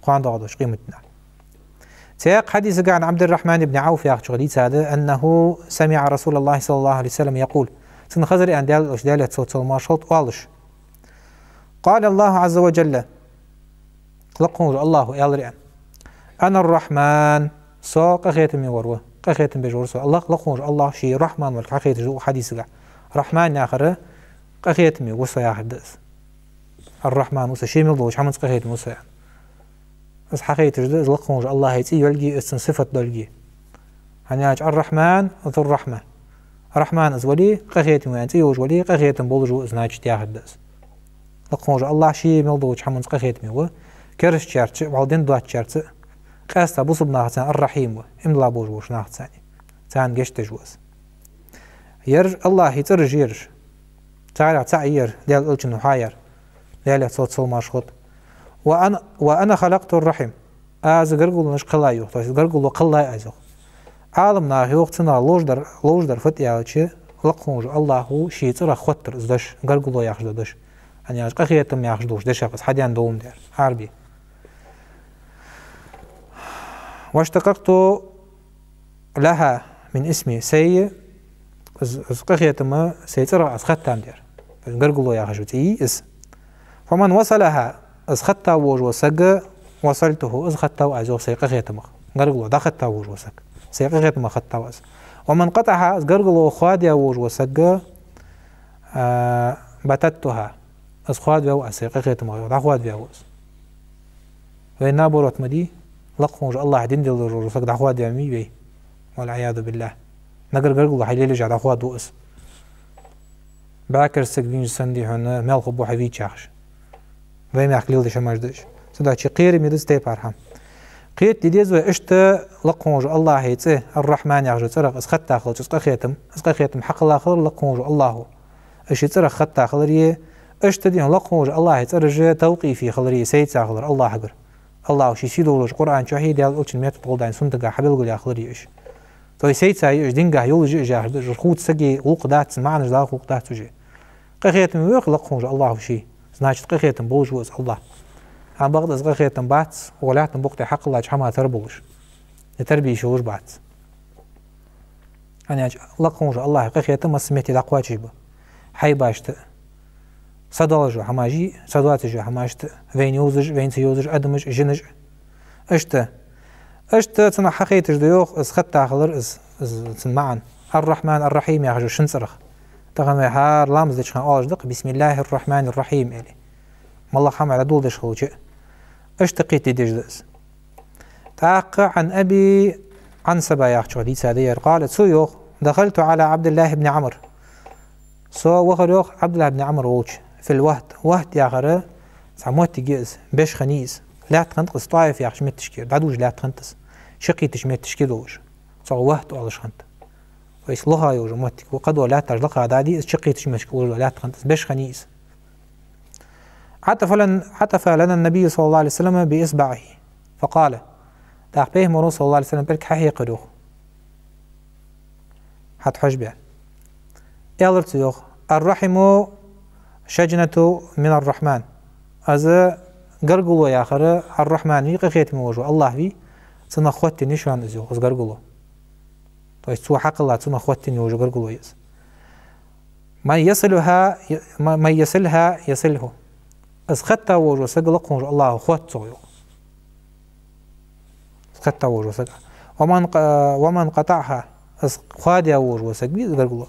Кхоана доагӀаш долча къематдийнахьа. Цхьаькха хьадисага عن عبد الرحمن بن عوف яхачох дийцад, أنه سمع رسول الله صلى الله عليه وسلم يقول. Цунна хазар аьнна Даьла Элча, Даьлера салот-салам-моаршал хилда, оалаш: قال الله عز وجل. Лакха волча АллахӀа аьлар аьнна: أنا الرحمن, со къахетаме вар ва, къахетам беш вар со. АллахӀ, лакха волча АллахӀа ше Рахьман волга хьахайташ да укх хьадисага. Рахьман яхар къахетаме ва со яхар да из. Ар-Рахьман ва со, ше мел долча хӀаманца къахетаме ва со аьнна. Из хьахайташ да из лакха волча АллахӀа цӀи йолга, из цун сифат долга. ХӀана аьлча Ар-Рахьман, Зур-Рахьма. Рахьман из вале, къахетаме ва аьнна цӀи йолаш вале, къахетам болаш ва из, значит, яхар да из. Лакха волча АллахӀа ше мел долча хӀаманца къахетаме ва. Керастачарца, вӀалла дин доацачарца, къаьстта бусалба нахаца Ар-Рахьим ва, иман дилла болаш болча нахаца. Царна гешт деш ва из. Ераш АллахӀа цӀераш я ераш. Царех цаӀ я ер, Даьла Элчано хьаяьр. Даьлера салот-салам-моаршал хилда. وأنا، وأنا خلقت الرحم. Аз гаргалонаш кхеллай, йоах, то есть гаргало кхеллай аз, йоах. Ӏаламнаха, йоах, цунах ловш дар, ловш дар фуд аьлча, лакха волча АллахӀа ший цӀерах хоттар из дош, гаргало яхаш дола дош. ХӀана аьлча къахетам яхаш долча дешах из хьадена долаш дар, Ӏарбий. واشتققت لها من اسمي, сай, из, из къахетам сай цӀерах аз хоттаб дар. Гаргало яхаш цӀи я из. فمن وصلها, из хоттаву вола саг, وصلته, из хоттав аз, йоах, сай къахетамах. Гаргало дӀахоттаву вола саг, сай къахетамах хоттав аз. ومن قطعها, из гаргало хоадаву вола саг, а, بتتها, из хоадаву аз сай къахетамах, йоах, дӀахоадаву аз. Вай наоборот ма дий, лакха волча АллахӀа дин диллаш вола саг дӀахоадаву ма вий вай. والعياذ بالله. Нагара гаргало хьалелаеш дӀахоадаву из. БӀаь керста саг вийна санна дий хьона, мел хургба хьо вийча яхаш. Вай мехка леладеш хӀамаш да уж. Цудухьа кхераме да из тайпара хӀама. Кхета деза вай иштта лакха волча АллахӀа цӀи, Ар-Рахьман яхача цӀерах из хотта хилча, из къахетам, из къахетам хьакхелла хилар лакха волча АллахӀа. Из ший цӀерах хотта хилари, иштта дий хьона лакха волча АллахӀа цӀераш тавкъифи хилари, сайца хилар АллахӀагара. АллахӀа ший сийдолча Къуръан чухьи, Даьла Элчан меттала дӀадоладаь суннатагахьи хьабелгалъяь хилари уж. То есть сайца я уж, дингахьа йолаш я уж яхар да, уж хувца сага гӀулакх дац, маӀанаш дала гӀулакх дац уж. Къахетаме ва, йоах, лакха волча АллахӀа ше. Значит, къахетам болаш ва из АллахӀ. Амма бакъда из къахетам бац, укх лаьттан букъа тӀа хьакхеллача хӀаман тара болаш. Е тара бе йиш йолаш бац. ХӀана аьлча лакха волча АллахӀа къахетам массане метте дӀакхоачаш ба. Хьайбашта, са долаш дола хӀамашта, са доацаш дола хӀамашта, вайна йовзаш, вайна ца йовзаш, адамаш, жинаш. Иштта. Иштта цунах хьахайташ да, йоах, из хотта хилар, из, из цун маӀан. Ар-Рахьман, Ар-Рахьим яхаш шин цӀерах. Тахан вай хӀара ламаз деча хана оалаш да-кх: بسم الله الرحمن الرحيم, аьле. МоллагӀа хӀама дӀадоладеш хилча. Иштта кхета дезаш да из. ТӀаккха عن أبي عنسبة яхачох дийцад ер. قال, цо йоах: دخلت على عبد الله بن عمرو. Со вахар, йоах, ӀабдуллахӀ ибн Ӏамр волча. في الوهد. Вахд яхар цхьа моттиг я из, беш хиннай из. Лаьтта хиннад-кх из, ТӀаиф яхача метташка, дӀадувжаш лаьтта хиннад из. Чакхбаьннача метташка долаш. Цох вахд оалаш хиннад. То есть лоха йолаш моттиг. Укх кхыдола лаьтташ лакха дӀадаьд, из чакхбаьннача метташка долаш лаьтта хиннад из, беш хиннай из. عطف لنا، عطف لنا النبي صلى الله عليه وسلم بإصبعه فقال. ТӀаккха Пайхамара, صلى الله عليه وسلم, пӀелг хьахьекхар, йоах. ХьатӀахьожабаь. Аьлар цо, йоах: الرحم شجنة من الرحمن. Из гаргало яхар Ар-Рахьман вий, къахетаме волаш вола АллахӀ вий, цунах хоттаденна я шоана из, йоах, из гаргало. То есть цо хьакхелла, цунах хоттаденна йолаш йола гаргало я из. من يصلها، من يصلها يصله. Из хотта волаш вола саг лакха волча АллахӀа хотт цох, йоах. Из хотта волаш вола саг. ومن ق-، ومن قطعها. Из хоадаь волаш вола саг вий, из гаргало.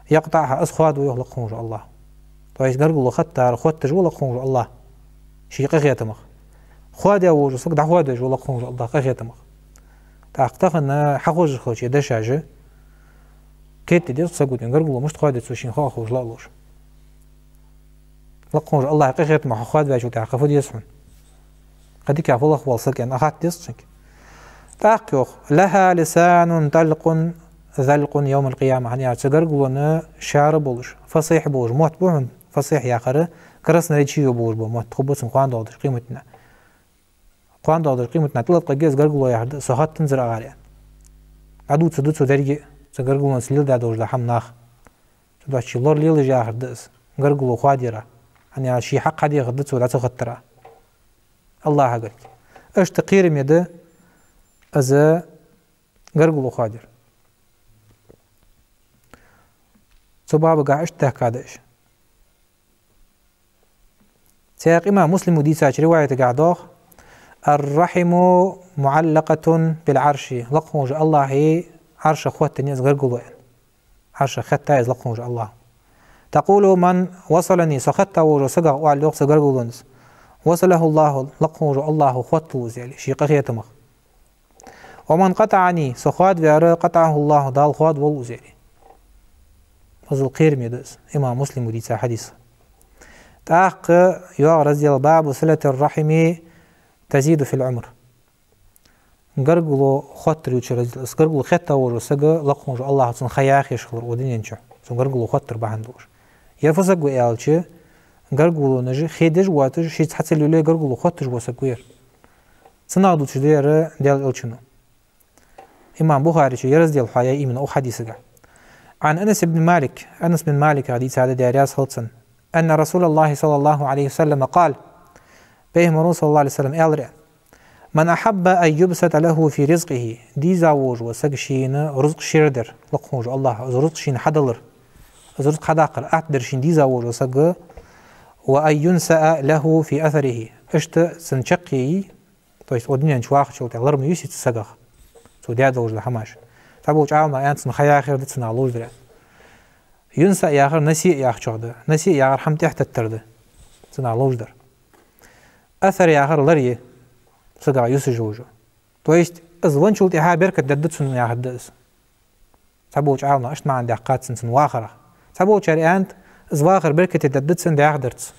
يقطعها. Из хоадаву, йоах, лакха волаш вола АллахӀ. То есть гаргало хоттар, хотташ ва лакха волаш вола АллахӀ. Ший къахетамах. Хоадаь волаш вола саг дӀахоадавеш ва лакха волаш вола АллахӀ къахетамах. ТӀаккха тахан хьахозаш хилча дешаш, кхета деза-кх саго, гаргало мишта хоадаю цо шийна хаа ховш, лаа ловш. Лакха волаш вола АллахӀа къахетамах хьо хоадаваьчул тӀехьагӀа кхы фу деза хьона? Кхы дикагӀа фу лаха воал саг аьнна, хатта деза-кх цунга. ТӀаккха йоах: لها لسان طلق ذلق يوم القيامة. ХӀана аьлча цу гаргалона шаьра болаш, фасихь болаш мотт ба хьона, фасихь яхар красноречие болаш бола мотт хургба цун кхоана доагӀача къематдийнахьа. Кхоана доагӀача къематдийнахьа тӀалаткъаргья из гаргало яхар да, со хоттадензар акхар аьнна. ДӀадувцаргда цо деррига а, цу гаргалонца леладаь долаш дола хӀама наха. Цудухьа ший лор лелаш яхар да из, гаргало хоадаяра. ХӀана аьлча ший хьакъ хьадехар да цо дӀа ца хоттара. АллахӀа гарга. Иштта кхераме да из гаргало хоадаяр. Цу бабагахь иштта даьхкад уж. Цхьаькха имам Муслима дийцача риваятагахь доагӀа: «الرحم معلقة بالعرش», лакха волча АллахӀа Ӏаршах хоттаденна я из гаргало, аьнна. Ӏаршах хетта я из лакха волча АллахӀа. «تقول: من وصلني», со хетта волча сагах оал йоах цу гаргалонас. «وصله الله», лакха волча АллахӀа хоттал из, аьле, ший къахетамах. «ومن قطعني», со хоадаваьр, «قطعه الله», Дала хоадаволва из, аьле. Из кхераме да из, имам Муслима дийца хьадис. ТӀаккха йоагӀа раздел: «باب صلة الرحم تزيد في العمر». Гаргало хоттар ювцаш раздел. Из гаргало хетта волча сага лакха волча АллахӀа цунна ха яха езаш хилар укх дунен чу, цунна гаргало хоттар бахьан долаш. Ер фу саг ва аьлча, гаргалонаш хедеш воацаш, шийца хьа ца лелае гаргало хотташ вола саг ва ер. Цунах дувцаш да ер Даьла Элчано. Имам Бухарийс ер раздел хьоаяьй именно укх хьадисагахь. عن أنس بن مالك, Анас бин Маликах дийцад, Даьла раьза хилва цунна, أن رسول الله صلى الله عليه وسلم قال, Пайхамара, صلى الله عليه وسلم, аьлар: «من أحب أن يبسط له في رزقه», дийза волаш вола саг шийна рузкъ шера дар, лакха волча АллахӀа из рузкъ шийна хьадалар, из рузкъ хьадаккхар атта дар шийна дийза волаш вола саг, «وأن ينسأ له في أثره», иштта цун чаккхе, то есть укх дунен чу вахачул тӀехьа лар ма юсий цу сагах, цо даь долаш дола хӀамаш. Цхьаболча Ӏаламнаха аьннад, цунна ха яха хир да цунах ловш дар, аьнна. «ينسأ» яхар «نسيء» яхачох да. «نسيء» яхар хӀама тӀехьататтар да, цунах ловш дар. «أثر» яхар лар я, сагах юсаш йолаш. То есть из венначул тӀехьа беркат дергда цунна яхар да из. Цхьаболча Ӏаламнаха иштта маӀан даьккхад цун, цун вахарах. Цхьаболчар аьннад, из вахар беркате дергда цун дӀаьха дарца.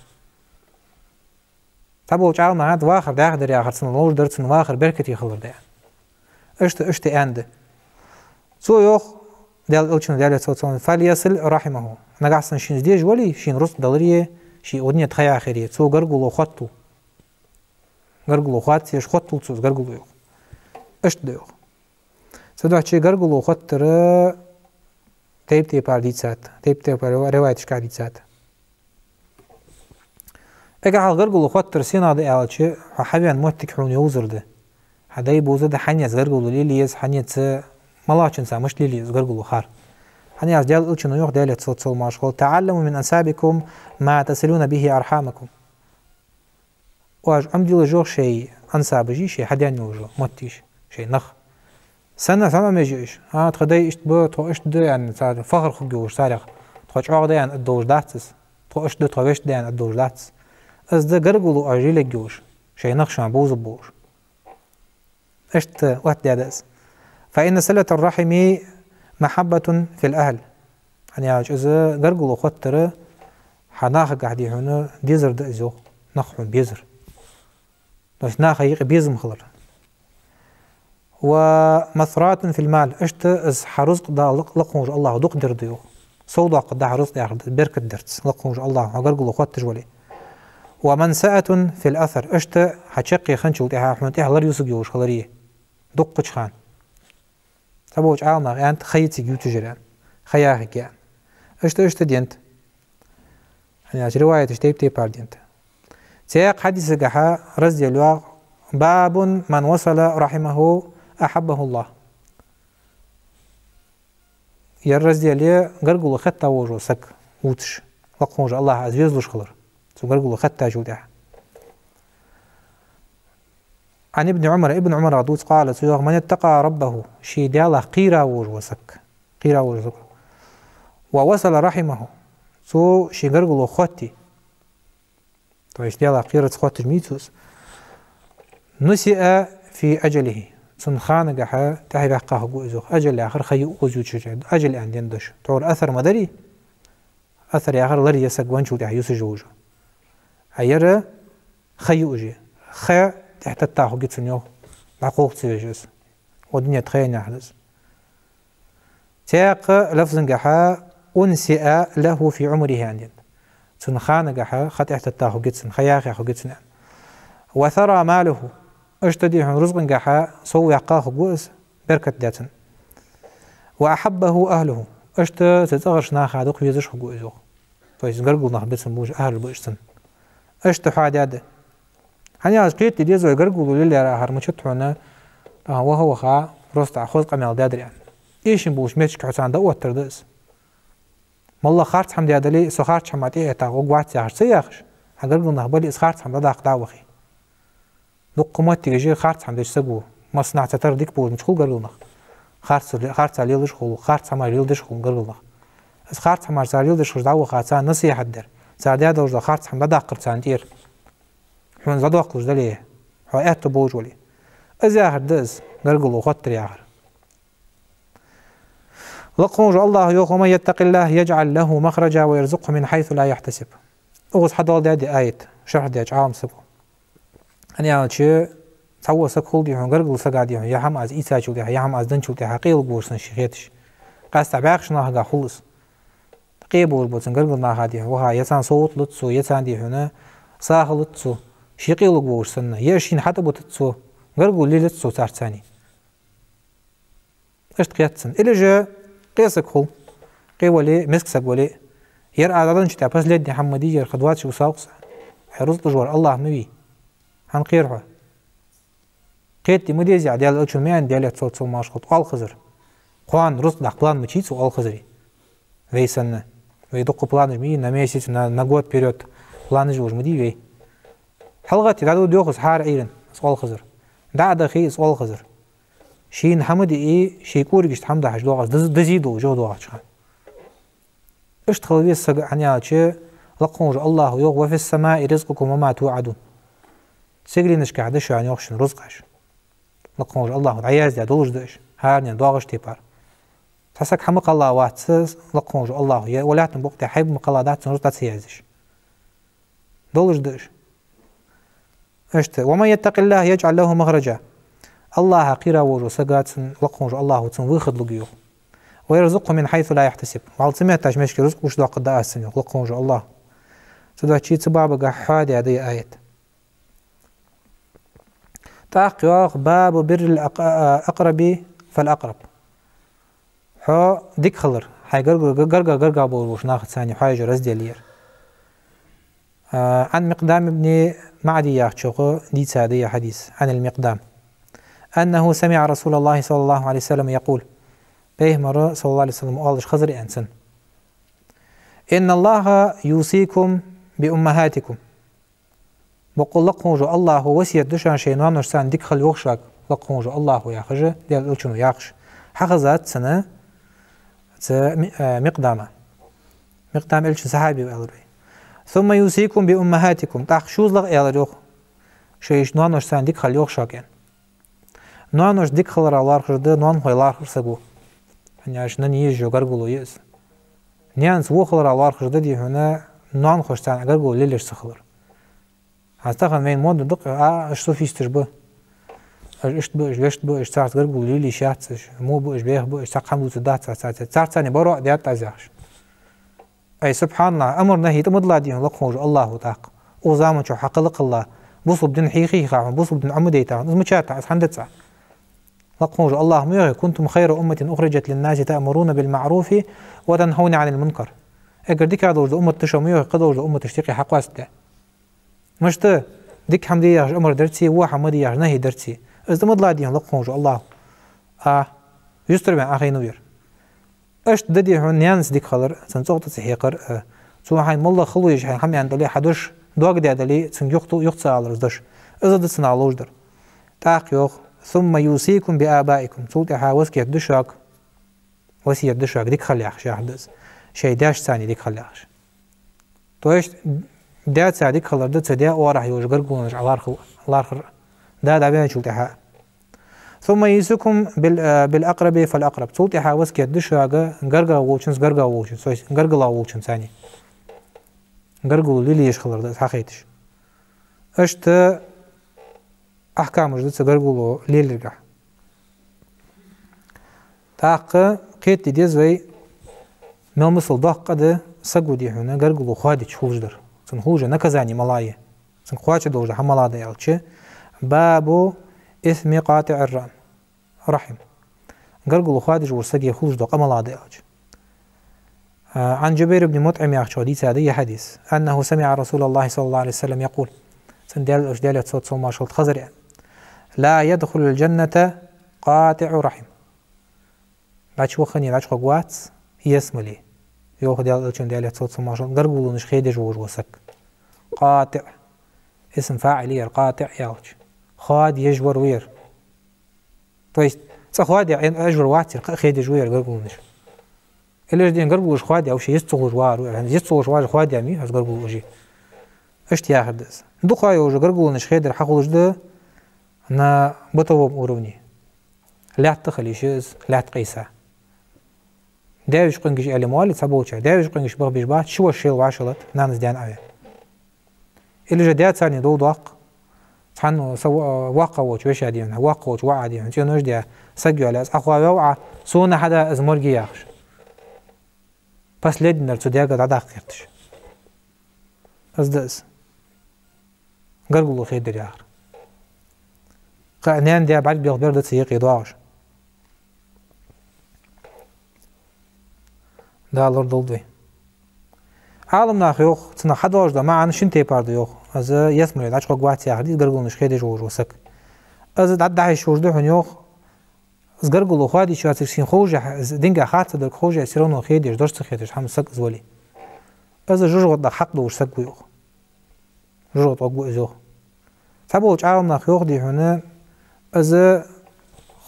Цхьаболча Ӏаламнаха аьннад, вахар дӀаьха дар яхар цунна ловш дар, цун вахар беркате хилар да, аьнна. Иштта, иштта аьннад. Цо йоах, Даьла Элчано, Даьлера салам-моаршал хилда цунна: «فليصل رحمه». Нагахьа санна шийна из дезаш вале, шийна рузкъ даларе, ший укх дунен тӀа ха яхаре, цо гаргало хоттал. Гаргало хоаца езаш хоттал цо из гаргало, йоах. Иштта да, йоах. Цудухьа гаргало хоттар тайп-тайпара дийцад, тайп-тайпара рива-, риваяташка дийцад. Эггара хьалха гаргало хоттар сенах да аьлча, хьо хьавена моттиг хьона йовзар да. Хьа дай бовзар да, хьанца гаргало лелае еза, хьанца, малагӀчунца мишта лелае еза гаргало хар. ХӀана аьлча Даьла Элчано йоах, Даьлера салам-моаршал хилда цунна: «تعلموا من أنسابكم ما تصلون به أرحامكم». Оаш Ӏомаделаш, йоах, шоай ансабаш, шоай хьадена йолаш йола моттигаш, шоай нах. Сенна, сенна Ӏомаеш я уж? А, тха дай иштта ба, тхо иштта да, аьнна, цар фахр хургйолаш царех. Тхо чӀоагӀа да аьнна аргдолаш дац из. Тхо иштта да, тхо вешта да аьнна аргдолаш дац из. Из да гаргало оаш лелаергйолаш, шоай нах шоана бовзаргболаш. Иштта оттадаьд из. «فإن صلة الرحم محبة في الأهل». ХӀана аьлча из гаргало хоттар хьа нахагахьа, дий хьона, дезар да из, йоах, нах хьона безар. То есть наха юкъе безам хилар. «ومثراة في المال». Иштта из хьа рузкъ Дала, лакха волча АллахӀа дукха дер да, йоах. Совдоаккхаргда хьа рузкъ яхар да, беркат дарца, лакха волча АллахӀа хьо гаргало хотташ вале. «ومنسأة في الأثر». Иштта хьа чаккхе хинначул тӀехьа хьона тӀехьа лар юсаргйолаш хиларе, дуккхача хана. Цхьаболча Ӏаламнаха аьннад, ха я цига ювцаш яр, аьнна. Ха яхилга я, аьнна. Иштта, иштта денад. ХӀана аьлча риваяташ тайп-тайпара денад. Цхьаькха хьадисагахьа раздел йоагӀа: «باب من وصل رحمه أحبه الله». Ер раздел я гаргало хетта волаш вола саг вувцаш, лакха волча АллахӀа из везалуш хилар, цо гаргало хеттачул тӀехьа. عن ابن عمر, Ибн Ӏумарах дувц, قال, цо йоах: «من اتقى ربه», ший Даьлах кхера волаш вола саг, кхера волаш вола саг, «ووصل رحمه», цо ший гаргало хотте, то есть Даьлах кхерарца хотташ ма вий цо из, «نسئ في أجله», цун ханагахьа тӀехьаваьккха хургва из, йоах. Ажал яхар ха я укхаза ювцаш, ажал аьнна денна дош. Тхьовра асар ма дарий, асар яхар лар я, саг венначул тӀехьа юсаш йолаш. А ер ха я уже. Ха тӀехьататта хургья цунна, йоах, дӀакхалха ца веш из. Укх дунен тӀа ха яьнна яхар да из. Цхьаькха лафзагахьа: «أنسئ له في عمره», аьнна денад. Цун ханагахьа ха тӀехьататта хургья цунна, ха яха хургья цунна, аьнна. «وثرى ماله», иштта, дий хьона, рузкъангахьа сов ваьккха хургва из, беркат да цун. «وأحبه أهله», Иштта цу цӀагӀарча наха дукха везаш хургва из, йоах. То есть гаргара нах ба цун, бувш ахӀар ба иштта цун. Иштта хьадаьд. ХӀана аьлча кхетаде деза вай, гаргало лелаяр ахар мичад хьона, а, ваха-ваха, просто хоза къамаьл даьдар аьнна. Эшаш болча метташка хьо царна дӀаоттар да из. МоллагӀа харц хӀама даь дале, со харц хӀама тӀа этта гӀоргвац яхаш ца яхаш, хьа гаргара нах бале, из харц хӀама дӀадаккха дӀа а вахе. Дукха моттигаш я харц хӀама деча саго, массанахьа цхьатарра дика болаш хул гаргара нах. Харц, харца лелаш хул, харц хӀамаш леладеш хул гаргара нах. Из харц хӀамаш цар леладеш хилча дӀаваха, царна насихьат дар, цар даь долаш дола харц хӀама дӀадаккхар царна тӀера. Хьона из дӀадоаккхалуш дале, хьо аьттув болаш вале. Из яхар да из, гаргало хоттар яхар. Лакха волча АллахӀа йоах: «ومن يتق الله يجعل له مخرجا ويرزقه من حيث لا يحتسب». Укхаза хьадоаладаьд из аят, шархь даьча Ӏалам саго. ХӀана аьлча, цхьавола саг хул, дий хьона, гаргара сага, дий хьона, ер хӀама аз ийцачул тӀехьагӀа, ер хӀама аз денначул тӀехьагӀа къе лургва сона ше хеташ. Къаьстта бӀаьхача нахага хул из. Къе болаш бола цун гаргара наха, дий хьона, ваха, е царна совгӀат луц цо, е царна, дий хьона, сагӀа луц цо, ше къе лургволаш санна, е шийна хьатӀабутац цо, гаргало лелац цо царца цхьана. Иштта кхет цунна. Или же къе саг хул, къе вале, миска саг вале, ер аз дӀаденнача тӀа последний хӀама ма дий, ер ха двадцать усалкъ са. Хьай рузкъ луш вар АллахӀ ма вий. ХӀана кхер хьо? Кхетаде ма дезий, Даьла элчано ма аьннадий, Даьлера салам-моаршал хилда, оалхазар. Кхоана рузкъ даккха план ма дий цо, оалхазари. Вай санна. Вай дукха планаш ма йий, на месяц, на, на год вперёд планаш йолаш ма дий вай. ХьалгӀатта дӀадода йоах из хӀара Ӏуйрийна, из оалхазар. ДӀа а дахе, из оалхазар. Шийна хӀама диъе, ший кӀоригашта хӀама дахьаш доагӀа из, даз-, дазийдолаш йоах доагӀача хана. Иштта хила веза саг, хӀана аьлча, лакха волча АллахӀа йоах: «وفي السماء رزقكم وما توعدون». Сигаленашка да шоана, йоах, шун рузкъаш. Лакха волча АллахӀа дӀаяздаь долаш да уж, хӀаранена доагӀача тайпара. Цхьа саг хӀама кхелла вац, лакха волча АллахӀа, е валятна букъ тӀа хьайба ма кхелла дац цун рузкъа ца яздеш. Долаш да уж. Иштта: «ومن يتق الله يجعل له مخرجا». АллахӀах кхера волча сага цун, лакха волча АллахӀа цунна выход лургва, йоах. «ويرزقه من حيث لا يحتسب». Валла ца меттача метташка рузкъ гучадоаккхаргда аз цунна, йоах, лакха волча АллахӀа. Цудухьа цу бабагахь хьоадаьд из аят. ТӀаккха йоах: «باب بر الأق-، الأقرب فالأقرب». Хьо дика хилар, хьай гаргара, гаргара, гаргара болаш болча нахаца цхьана хьоаяжа раздел я ер. А, عن مقدام بن معدي яхачох дийца да ер хьадис, عن المقدام أنه سمع رسول الله صلى الله عليه وسلم يقول. Пайхамара, саллаллахӀу Ӏалайхи ва саллам, оалаш хазар аьнна цунна: «إن الله يوصيكم بأمهاتكم». Боккъала лакха волча АллахӀа васкет ду шоана шоай ноаношца цхьана дика хила йоах шуга, лакха волча АллахӀа яхаш, Даьла элчано яхаш. Хьахезад цунна цу Ми-, э, Микъдама. Микъдам элчан сахьаби ва аьлар вай. «ثم يوصيكم بأمهاتكم». ТӀаккха шозлагӀа аьлар йоах, шоай ноаношца цхьана дика хила йоах шуга аьнна. Ноанош дика хиларах лоархӀаш да ноанахой лархӀар саго. ХӀана аьлча нана езаш йола гаргало я из. Наьнаца во хиларах лоархӀаш да, дий хьона, ноанахошца цхьана гаргало лелаеш ца хилар. ХӀанз тахан вайна мо да дукха, а, уж суфисташ ба. Уж иштта ба, уж вешта ба, уж царца гаргало лелаеш яц, уж во ба, уж бӀеха ба, уж цхьаккха хӀама дувцаргдац царца, царца, царца цхьана бароӀ даьд аз яхаш. Ай, субхьаналлахӀ, амар-нахьи тӀа ма дилла, дий хьона, лакха волча АллахӀа тӀаккха. Укх заман чухь хьакхелла-кхелла, бусалба дин хьийха-хьийха хьона, бусалба дин Ӏомадайта хьона, из мичад хьона, из хӀана дац Ӏа? Лакха волча АллахӀа ма йоахий: «كنتم خير أمة أخرجت للناس تأمرون بالمعروف وتنهون عن المنكر». Эггара дикагӀа долаш дола уммат да шо, ма йоахий, кхыдолча умматашта юкъе хьакъоастадаь. Мишта? Дика хӀама де яхаш амар дарцеи, во хӀама ма де яхаш нахьи дарцеи. Из тӀа ма дилла, дий хьона, лакха волча АллахӀа. А, юстара ваьнна Ӏохайнав ер. Иштта да, дий хьона, наьнаца дика хилар, цун цӀогӀа тӀа ца хьекхар, а, цо хьайна моллагӀа хало еш хьайна хӀама аьнна дале, хьа дош доагадаь дале, цунга юха-, юха ца алар из дош. Из да цунах ловш дар. ТӀаккха йоах: «ثم يوصيكم بآبائكم». Цул тӀехьагӀа васкет ду шуга, васкет ду шуга дика хила яхаш, яхар да из. Шоай даьшца цхьана дика хила яхаш. То есть, даьца дика хилар да цу даь оагӀорахьа йолаш гаргалонаш ӀолархӀ-, лархӀар, да дӀаваьнначул тӀехьагӀа. «ثم يوصيكم بال-، بالأقرب فالأقرب». Цул тӀехьагӀа васкет ду шуга гаргагӀа волчунца, гаргагӀа волчунца, то есть гаргалах волчунца цхьана. Гаргало лелаеш хилар да из хьахайташ. Иштта ахькамаш да цу гаргало лелаяргахьа. ТӀаккха кхетаде деза вай, мел масал доккха да саго, дий хьона, гаргало хоадича хулаш дар. Цунна хулаш наказани малагӀа я, цунга кхоачаш долаш дола хӀама малагӀа да аьлча: «باب إثم قاطع الرحم». Гаргало хоадеш волча сага хулаш дола къа малагӀа да аьлча. А, عن جبير بن مطعم яхачох дийцад ер хьадис. أنه سمع رسول الله صلى الله عليه وسلم يقول. Цунна Даьла Элча, Даьлера салот-салам хилда, хазар аьнна: لا يدخل الجنة قاطع رحم. ДӀачувахане дӀачугӀоргвац ялсмале, йоах Даьла Элчано, Даьлера салот-салам хилда, гаргалонаш хедеш волаш вола саг. قاطع. Исм фаӀил я ер قاطع аьлча. Хоадеш вар ва ер. То есть, цкъа хоадеш, э, вар вац ер, кхы а хедеш ва ер гаргалонаш. Или же ден гаргалонаш хоадеш, вообще йист ца хулаш вагӀар ва ер. ХӀана, йист ца хулаш вагӀаш, хоадеш ма вий из гаргало уже. Иштта яхар да из. Дукха йолаш гаргалонаш хедар хьахулаш да на бытовом уровне. Лаьтта хила йиш я из, лаьтта къийса. Даь-вежа къонгаш аьле ма оалий цхьаболчар. Даь-вежа къонгаш баха беш бац, ши воша шел вӀашагӀлат, нанас даьна Ӏавена. Или же даь царна дов доаккх, цхьан са во-, воккха волча веший дий хьона, воккха волча воӀий дий хьона, цӀенош даь, саг йоалаяь, аз Ӏохоаваьв Ӏа, сона хьада из морг е яхаш. Последнера цу даьга дӀадаккха гӀерташ. Из да из. Гаргало хедар яхар. Кхы а наьна-даь бӀарг белха бер да цу юкъе доагӀаш. Дала лорадолда вай. Ӏаламнаха йоах, цунах хьадоагӀаш да маӀан шин тайпара да йоах. Из ялсмале дӀачугӀоргвац яхар да из, гаргалонаш хедеш волаш вола саг. Из дӀа-, дӀахьош да хьона йоах, из гаргало хоадеш йоацилга шийна ховш а, из динга харцахьа долга ховш а, всё равно хедеш, дош ца хеташ хӀама саг из вале. Из жожагӀатах хьакъ долаш саг ва йоах. ЖожагӀатах гӀоргва из йоах. Цхьаболча Ӏаламнаха йоах дий хьона, из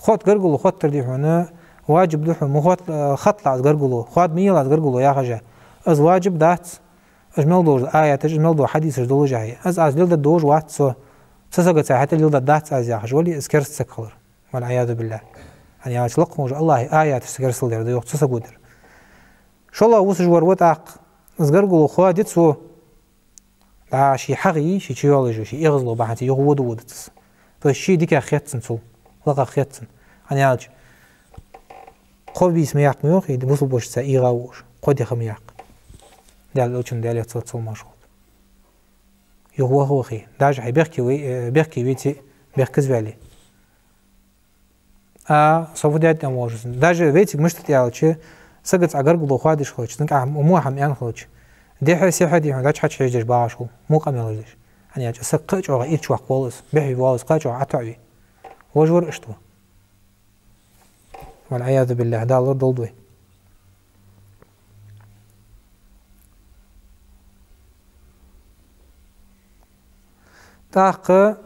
хот-, гаргало хоттар дий хьона, важиб да хьона, ма хот-, э, хаталахь из гаргало, хоада ма елахь из гаргало яхаш а. Из важиб дац, уж мел дола аяташ, уж мел дола хьадисаш долаш а хье. Из аз леладергдолаш вац со, цу сагаца хьатӀа леладергдац аз яхаш вале, из керста саг хилар. والعياذ بالله. ХӀана аьлча лакха волча АллахӀа аяташца керастал дер да йоах цу саго дар. ШоллагӀа вусаш вар ва тӀаккха, из гаргало хоаде цо, дӀа ше хьагӀ йий, ше чуйоалаш я, ше эгӀазло бахьанца юха вода водац из. То есть ше дикагӀа хет цунна цул, лакхагӀа хет цунна. ХӀана аьлча кхо бийса ма яккха ма йоах, из бусалба вошийца эгӀа волаш, кхо ди ха ма яккха. Даьла Элчано, Даьлера салот-салам хилда. Юха ваха вахе, даже хьай бехке ве-, э, бехке веце, бехказа ваьле. А, со фу даьд аьнна волаш ва из. Даже вайцига мишта да аьлча, сагаца Ӏа гаргало хоадеш хилча, цунга Ӏа во хӀама аьнна хилча, дехьа-сехьа дий хьона, дӀачу-хьачу хьежадеш багӀаш хул, во къамаьлаш деш. ХӀана аьлча саг кхы а чӀоагӀа ирча ваккха воал из, бехке воал из, кхы а чӀоагӀа Ӏотоаве. Вож вар иштта ва. والعياذ بالله, Дала лорадолда вай. ТӀаккха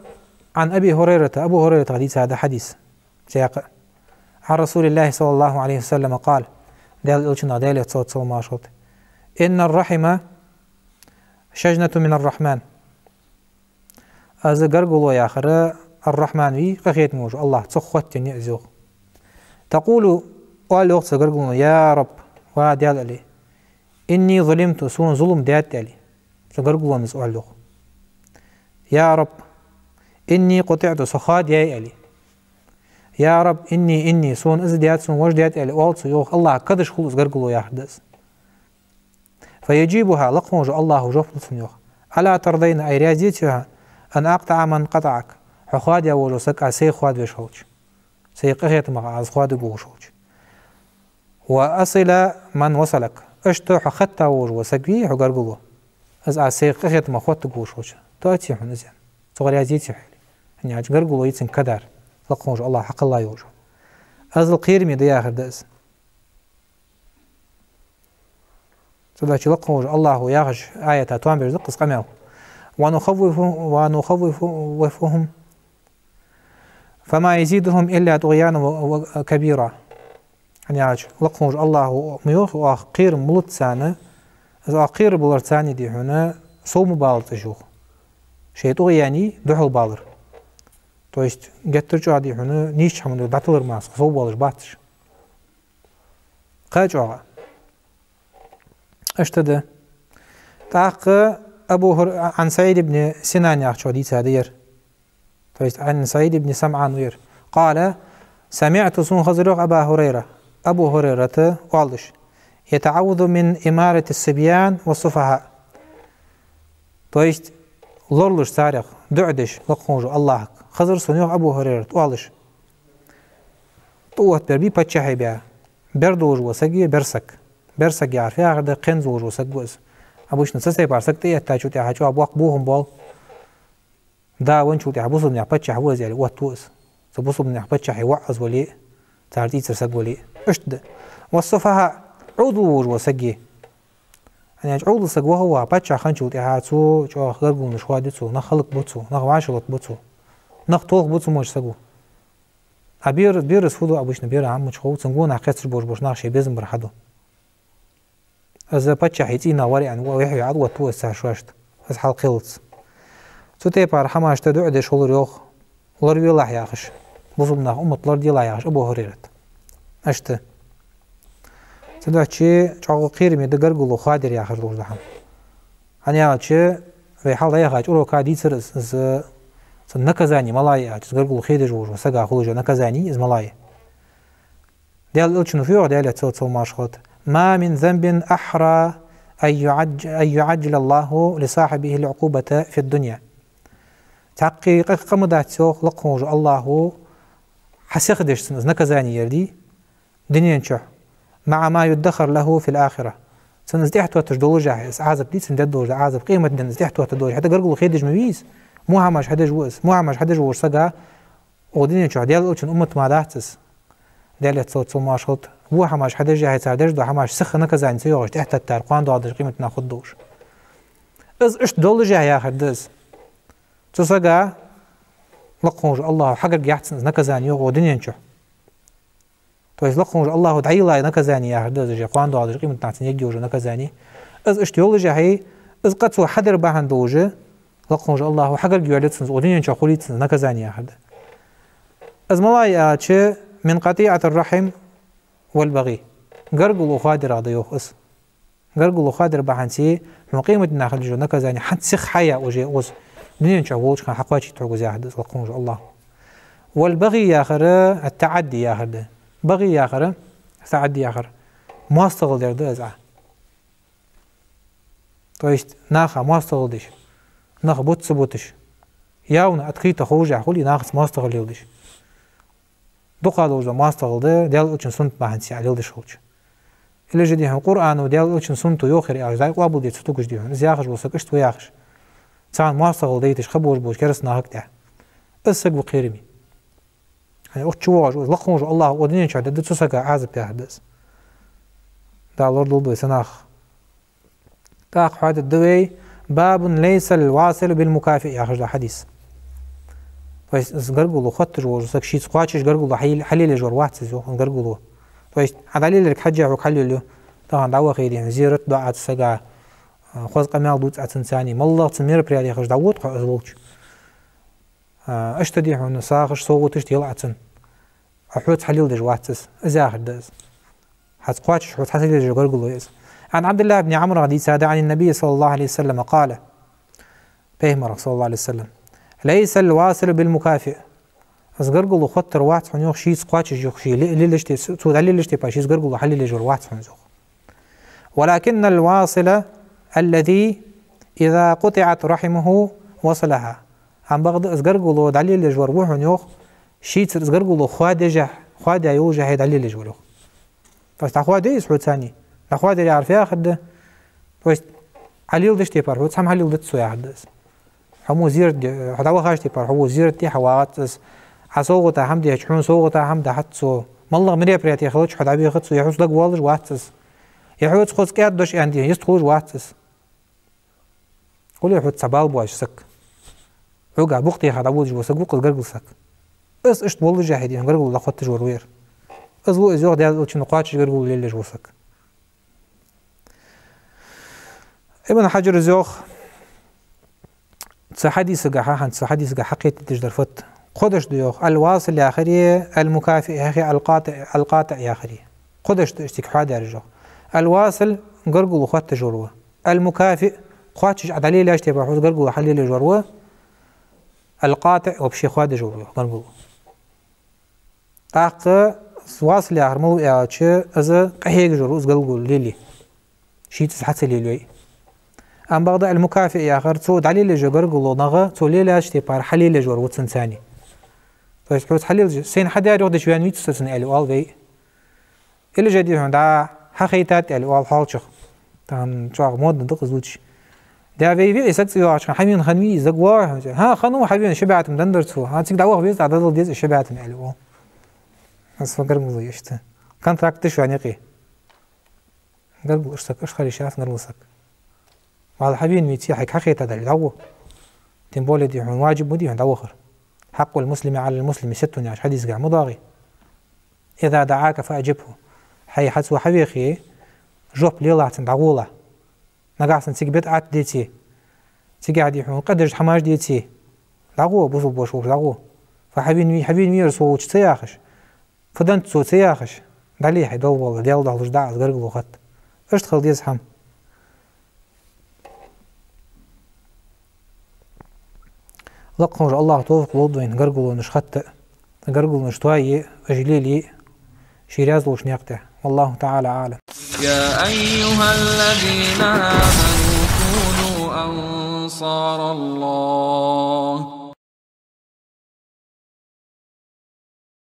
عن أبي هريرة, Абу ХӀурайратах дийцад хьадис. Цхьаькха. عن رسول الله صلى الله عليه وسلم قال, Даьла Элчанах, Даьлера салот-салам хилда: إن الرحم شجنة من الرحمن. Из гаргало яхар Ар-Рахьман вий, къахетаме волча АллахӀа, цох хоттаенна я из йоах. تقول, оал йоах цу гаргалоно: يا رب, ва Даьла, аьле, إني ظلمت, сона зулам даьд, аьле. Цу гаргалоно из оал йоах. يا رب إني قطعت, со хоадаьй, аьле. يا رب إني، إني, сона из даьд, сона вож даьд, аьле, оал цо йоах. АллахӀа кадаш хул из гаргало яхар да из. فيجيبها, лакха волча АллахӀа жоп лу цунна йоах: ألا ترضين, ай раьза деций хьо, أن أقطع من قطعك, хьо хоадаь волаш вола саг аз сайга хоадавеш хилча, сайх къахетамах аз хоадавергволаш хилча. وأصل من وصلك, иштта хьо хоттавеш вола саг вий, хьо гаргало, из аз сайх къахетамах хоттавергволаш хилча, тоъаций хьона из, аьнна. Цох раьза деций хьо, аьле. ХӀана аьлча гаргало я цунга кадар, лакха волча АллахӀа хьакхелла йолаш. Из кхераме да яхар да из. Цудухьа лакха волча АллахӀа яхача аята тоам беш да-кх из къамаьл: ونخوف، ونخوفهم فما يزيدهم إلا طغيانا و-، و-، كبيرا. ХӀана аьлча лакха волча АллахӀа ма йоахий, оаха кхерам ма лу царна, из оаха кхерабалар царна дий хьона, сов ма балар цар йоах. Шоай тӀугӀяний духьалбалар. То есть геттара чӀоагӀа дий хьона нийсача хӀаман дӀатилар мара сов болаш бац уж. Кхы а чӀоагӀа. Иштта да. ТӀаккха Абу ХӀур-, عن سعيد بن سنان яхачох дийцад ер. То есть عن سعيد بن سمعان ва ер. قال: سمعت, сона хазар йоах, أبا هريرة, Абу ХӀурайрата оалаш: يتعوذ من إمارة الصبيان والسفهاء. То есть лоралуш царех дуӀа деш лакха волча АллахӀага хазар сона йоах Абу ХӀурайрата оалаш. ТӀаоттабер бий паччахьа баь, бер долаш вола саг е бер саг. Бер саг яхар фу яхар да, кхенза волаш вола саг ва из. Обычно цу тайпара саг тӀаэттачул тӀехьагӀа чӀоагӀа боккха бохам боал. Да венначул тӀехьагӀа бусалба наьха паччахь ва из аьле, оттаву из. Цу бусалба наьха паччахьа воӀ из вале, цар цӀийцара саг вале. Иштта да. والسفهاء, Ӏовдал волаш вола саг. Хьанна аьлча Ӏовдал саг ваха а ваха, паччахь хинначул тӀехьагӀа цо чӀоагӀа гаргалонаш хоадаю цо, нах хӀалакбу цо, нах вӀашагӀлатбу цо, нах толхабу цу моча саго. А бер, берас фу ду обычно, бера хӀама мича хов, цун гонахьа кхеташ болаш бола нах шоай безам бар хьаду. Из паччахьа цӀийнах вар аьнна, вехье Ӏооттаву из цар шоашта, из хьалкхеллалца. Цу тайпара хӀамашта дуӀа деш хулар йоах, лоравелахь яхаш. Бусалба наьха уммат лораделахь яхаш Абу Хурайрата. Иштта. Цудухьа чӀоагӀа кхераме да гаргало хоадаяр яхар долаш дола хӀама. Хьанна аьлча, вай хьалха яхача урока дийцар из, из, цун наказани малагӀа я аьлча, из гаргало хедеш волаш вола сага хулаш йола наказани из малагӀа я. Даьла Элчано фу йоах, Даьлера салам-моаршал хилда: «ما من ذنب أحرى أن يعج-، أن يعجل الله لصاحبه العقوبة في الدنيا». Цхьаккха къа-, къа ма дац, йоах, лакха волаш вола АллахӀо хьасехадеш цунна из наказани яр дий дунен чу, «مع ما يدخر له في الآخرة». Цунна из тӀехьатотташ доллашехь, из Ӏазап дий цунна дергдолаш дола Ӏазап, къематдийнахьа из тӀехьатотташ доллашехь, хӀаьта гаргало хедеш ма вий из. Во хӀамаш хьадеш ва из, во хӀамаш хьадеш волаш сага, укх дунен чу Даьла Элчан уммат ма дац из. Даьлера салам-моаршал хилда, во хӀамаш хьадеш а хьай, цар деш дола хӀамаш сиха наказани ца йоагӀаш тӀехьататтар, кхоана доагӀаш къематдийнахьа хургдолаш. Из иштта доллашехь яхар да из. Цу сага лакха волаш вола АллахӀо хьагарга яц цунна из наказани, йоах, укх дунен чу. То есть лакха волаш вола АллахӀо дӀайилла наказани яхар да из, кхоана доагӀаш къематдийнахьа цунна ергйолаш йола наказани. Из иштта йоллашехь, из къа цо хьадар бахьан долаш, лакха волаш вола АллахӀо хьагарга йоалаю цунна из, укх дунен чу хулий цунна из наказани яхар да. Из малагӀа я аьлча, «من قطيعة الرحم والبغي». Гаргало хоадарах да, йоах, из. Гаргало хоадар бахьанца хьона къематдийнахьа хила йиш йола наказани хьанца сиха хьаяь уже укхаза, дунен чу волча хана хьакхоачийт хьога из яхар да из, лакха волаш вола АллахӀо. «والبغي» яхар التعدي яхар да. «بغي» яхар, «تعدي» яхар моастагӀал дар да из Ӏа. То есть наха моастагӀал деш, нах бутт ца буташ, явно открыто ховшшехь хуле, нахаца моастагӀал леладеш. Дукха долаш дола моастагӀал да Даьла Элчан суннат бахьанца Ӏа леладеш хилча. Или же, дий хьона, Къуръано, Даьла Элчан суннато йоах ер яхаш, Даьла къоабалдеш цу тугаш, дий хьона, из яхаш вола саг иштта ва яхаш, царна моастагӀал дайташ хаболаш бола кераста нахага тӀехьа. Из саг ва кхераме. Хьона укх чу воагӀаш, из лакха волаш вола АллахӀо укх дунен чу дергда цу сага Ӏазап яхар да из. Дала лорадолда вай цу наха. ТӀаккха хьадийцад вай: «باب ليس الواصل بالمكافئ» яхаш дола хьадис. То есть из гаргало хотташ волаш вола саг, шийца кхоачаш гаргало хьал-, хьалелаеш вар вац из, йоах, гаргало. То есть Ӏа дӀалелаярга хьежжа хьога хьалелаю, тахан дӀавахе, дий хьона, зерат ду Ӏа цу сага, а, хоза къамаьл дувц Ӏа цунца, моллагӀа цун мероприятешка дӀавода хьо из волча. А, иштта, дий хьона, сагӀаш, совгӀаташ ел Ӏа цунна. Ӏа хьоца хьалеладеш вац из. Из яхар да из. Хьоца кхоачаш, хьоца хьалелаеш гаргало я из. عن عبد الله بن عمرو дийцад, عن النبي صلى الله عليه وسلم قال. Пайхамарах, صلى الله عليه وسلم: «ليس الواصل بالمكافئ». Из гаргало хоттар вац хьона, йоах, шийца кхоачаш, йоах, ше ле-, лелаш те-, цо дӀалелаш тайпара шийца гаргало хьалелаеш вар вац хьона из, йоах. «ولكن الواصل الذي إذا قطعت رحمه وصلها». Амма бакъда из гаргало дӀалелаеш вар ва хьона, йоах, шийцара из гаргало хоадаяьча, хоадаь йолча хана дӀалелаеш вар, йоах. То есть дӀахоадаю из хьоца, дӀахоадаяр яхар фу яхар да? То есть Ӏа леладеш тайпара хьоца хӀама хьалеладац цо яхар да из. Хьо мо зерат де, хьо дӀавахача тайпара, хьо мо зерат де хьавагӀац из. Ӏа совгӀата хӀама дича, хьона совгӀата хӀама дахьац цо. МоллагӀа мероприяти хилча хьо дӀабехац цо, е хьоца дагавоалаш вац из, е хьоца хоза кӀаьда дош аьнна, дий хьона, йистхулаш вац из. Хуле хьоца цхьа бала боацаш саг. Хьога букъ теха дӀаводаш вола саг ва-кх из гаргара саг. Из иштта воллашехь, дий хьона, гаргало дӀахотташ вар ва ер. Из ва из, йоах, Даьла Элчано кхоачаш гаргало лелаеш вола саг. Ибн Хьаджара йоах, цу хьадисагахьа, хӀанз цу хьадисагахьа кхетадеш дар фуд? Кхо дош да, йоах: الواصل яхари, المكافئ яхари, القاطع, القاطع яхари. Кхо дош да иштта хьоадаьраш, йоах. الواصل гаргало хотташ вар ва. المكافئ кхоачаш, Ӏа дӀалелаеча тайпара хьоца гаргало хьалелаеш вар ва. القاطع вообще хоадеш вар ва, йоах, гаргало. ТӀаккха из واصل яхар малув аьлча, из къахьегаш вар ва из гаргало лелае. Шийца из хьа ца лелайой. Амма бакъда المكافئ яхар, цо дӀалелаеш йола гаргало нагахь, цо лелаеча тайпара хьалелаеш вар ва цунцани. То есть хьоца хьалелаеш, сайна хьадаьр, йоах, дича ваьнна виц со цунна аьле оал вай. Или же, дий хьона, дӀа хьахайтад аьле оал хьоалчагӀа. Тахан чӀоагӀа модна да-кх из лувцаш. Да вай веа саг цӀи йоагӀача хана, хьавена хиннавий из, саг воагӀий хьона? ХӀаа, хиннав, хьавена, ши бӀаь тума деннадар цо. ХӀаа, цига дӀаваха веза, дӀадала деза ши бӀаь тума аьле оал. Аз фу гаргало иштта. Контракт да шоана юкъе. Гаргало иштта саг, иштта хила йиш яц гаргало саг. Валлахӏи, хьавена веце, хьайга хьахайтад аьле дӀагӀо. Тем более, дий хьона, важиб ма дий хьона дӀавахар. حق المسلم على المسلم ست яхача хьадисагахь ма доагӀий: إذا دعاك فأجبه. Хьай хьа цо хьавехе, жоп лелахь цунна, дӀагӀолахь. Нагахь санна цига бидӀат деце, цигахь, дий хьона, къа деш хӀамаш деце, дӀагӀо, бусалба воша волча дӀагӀо. Фу хьавена вий, хьавена вий ер со волча ца яхаш, фу деннад цо ца яхаш, дӀале хьай дола вола, Даьла духьа луш дӀа аз гаргало хатта. Иштта хила деза хӀама. Лакха волча Аллахӏа товфикъ лолда вайна гаргалонаш хатта, гаргалонаш тоае, уж лелае ший раьза волча наькъа тӀа. والله تعالى أعلم. يا أيها الذين آمنوا كونوا أنصار الله.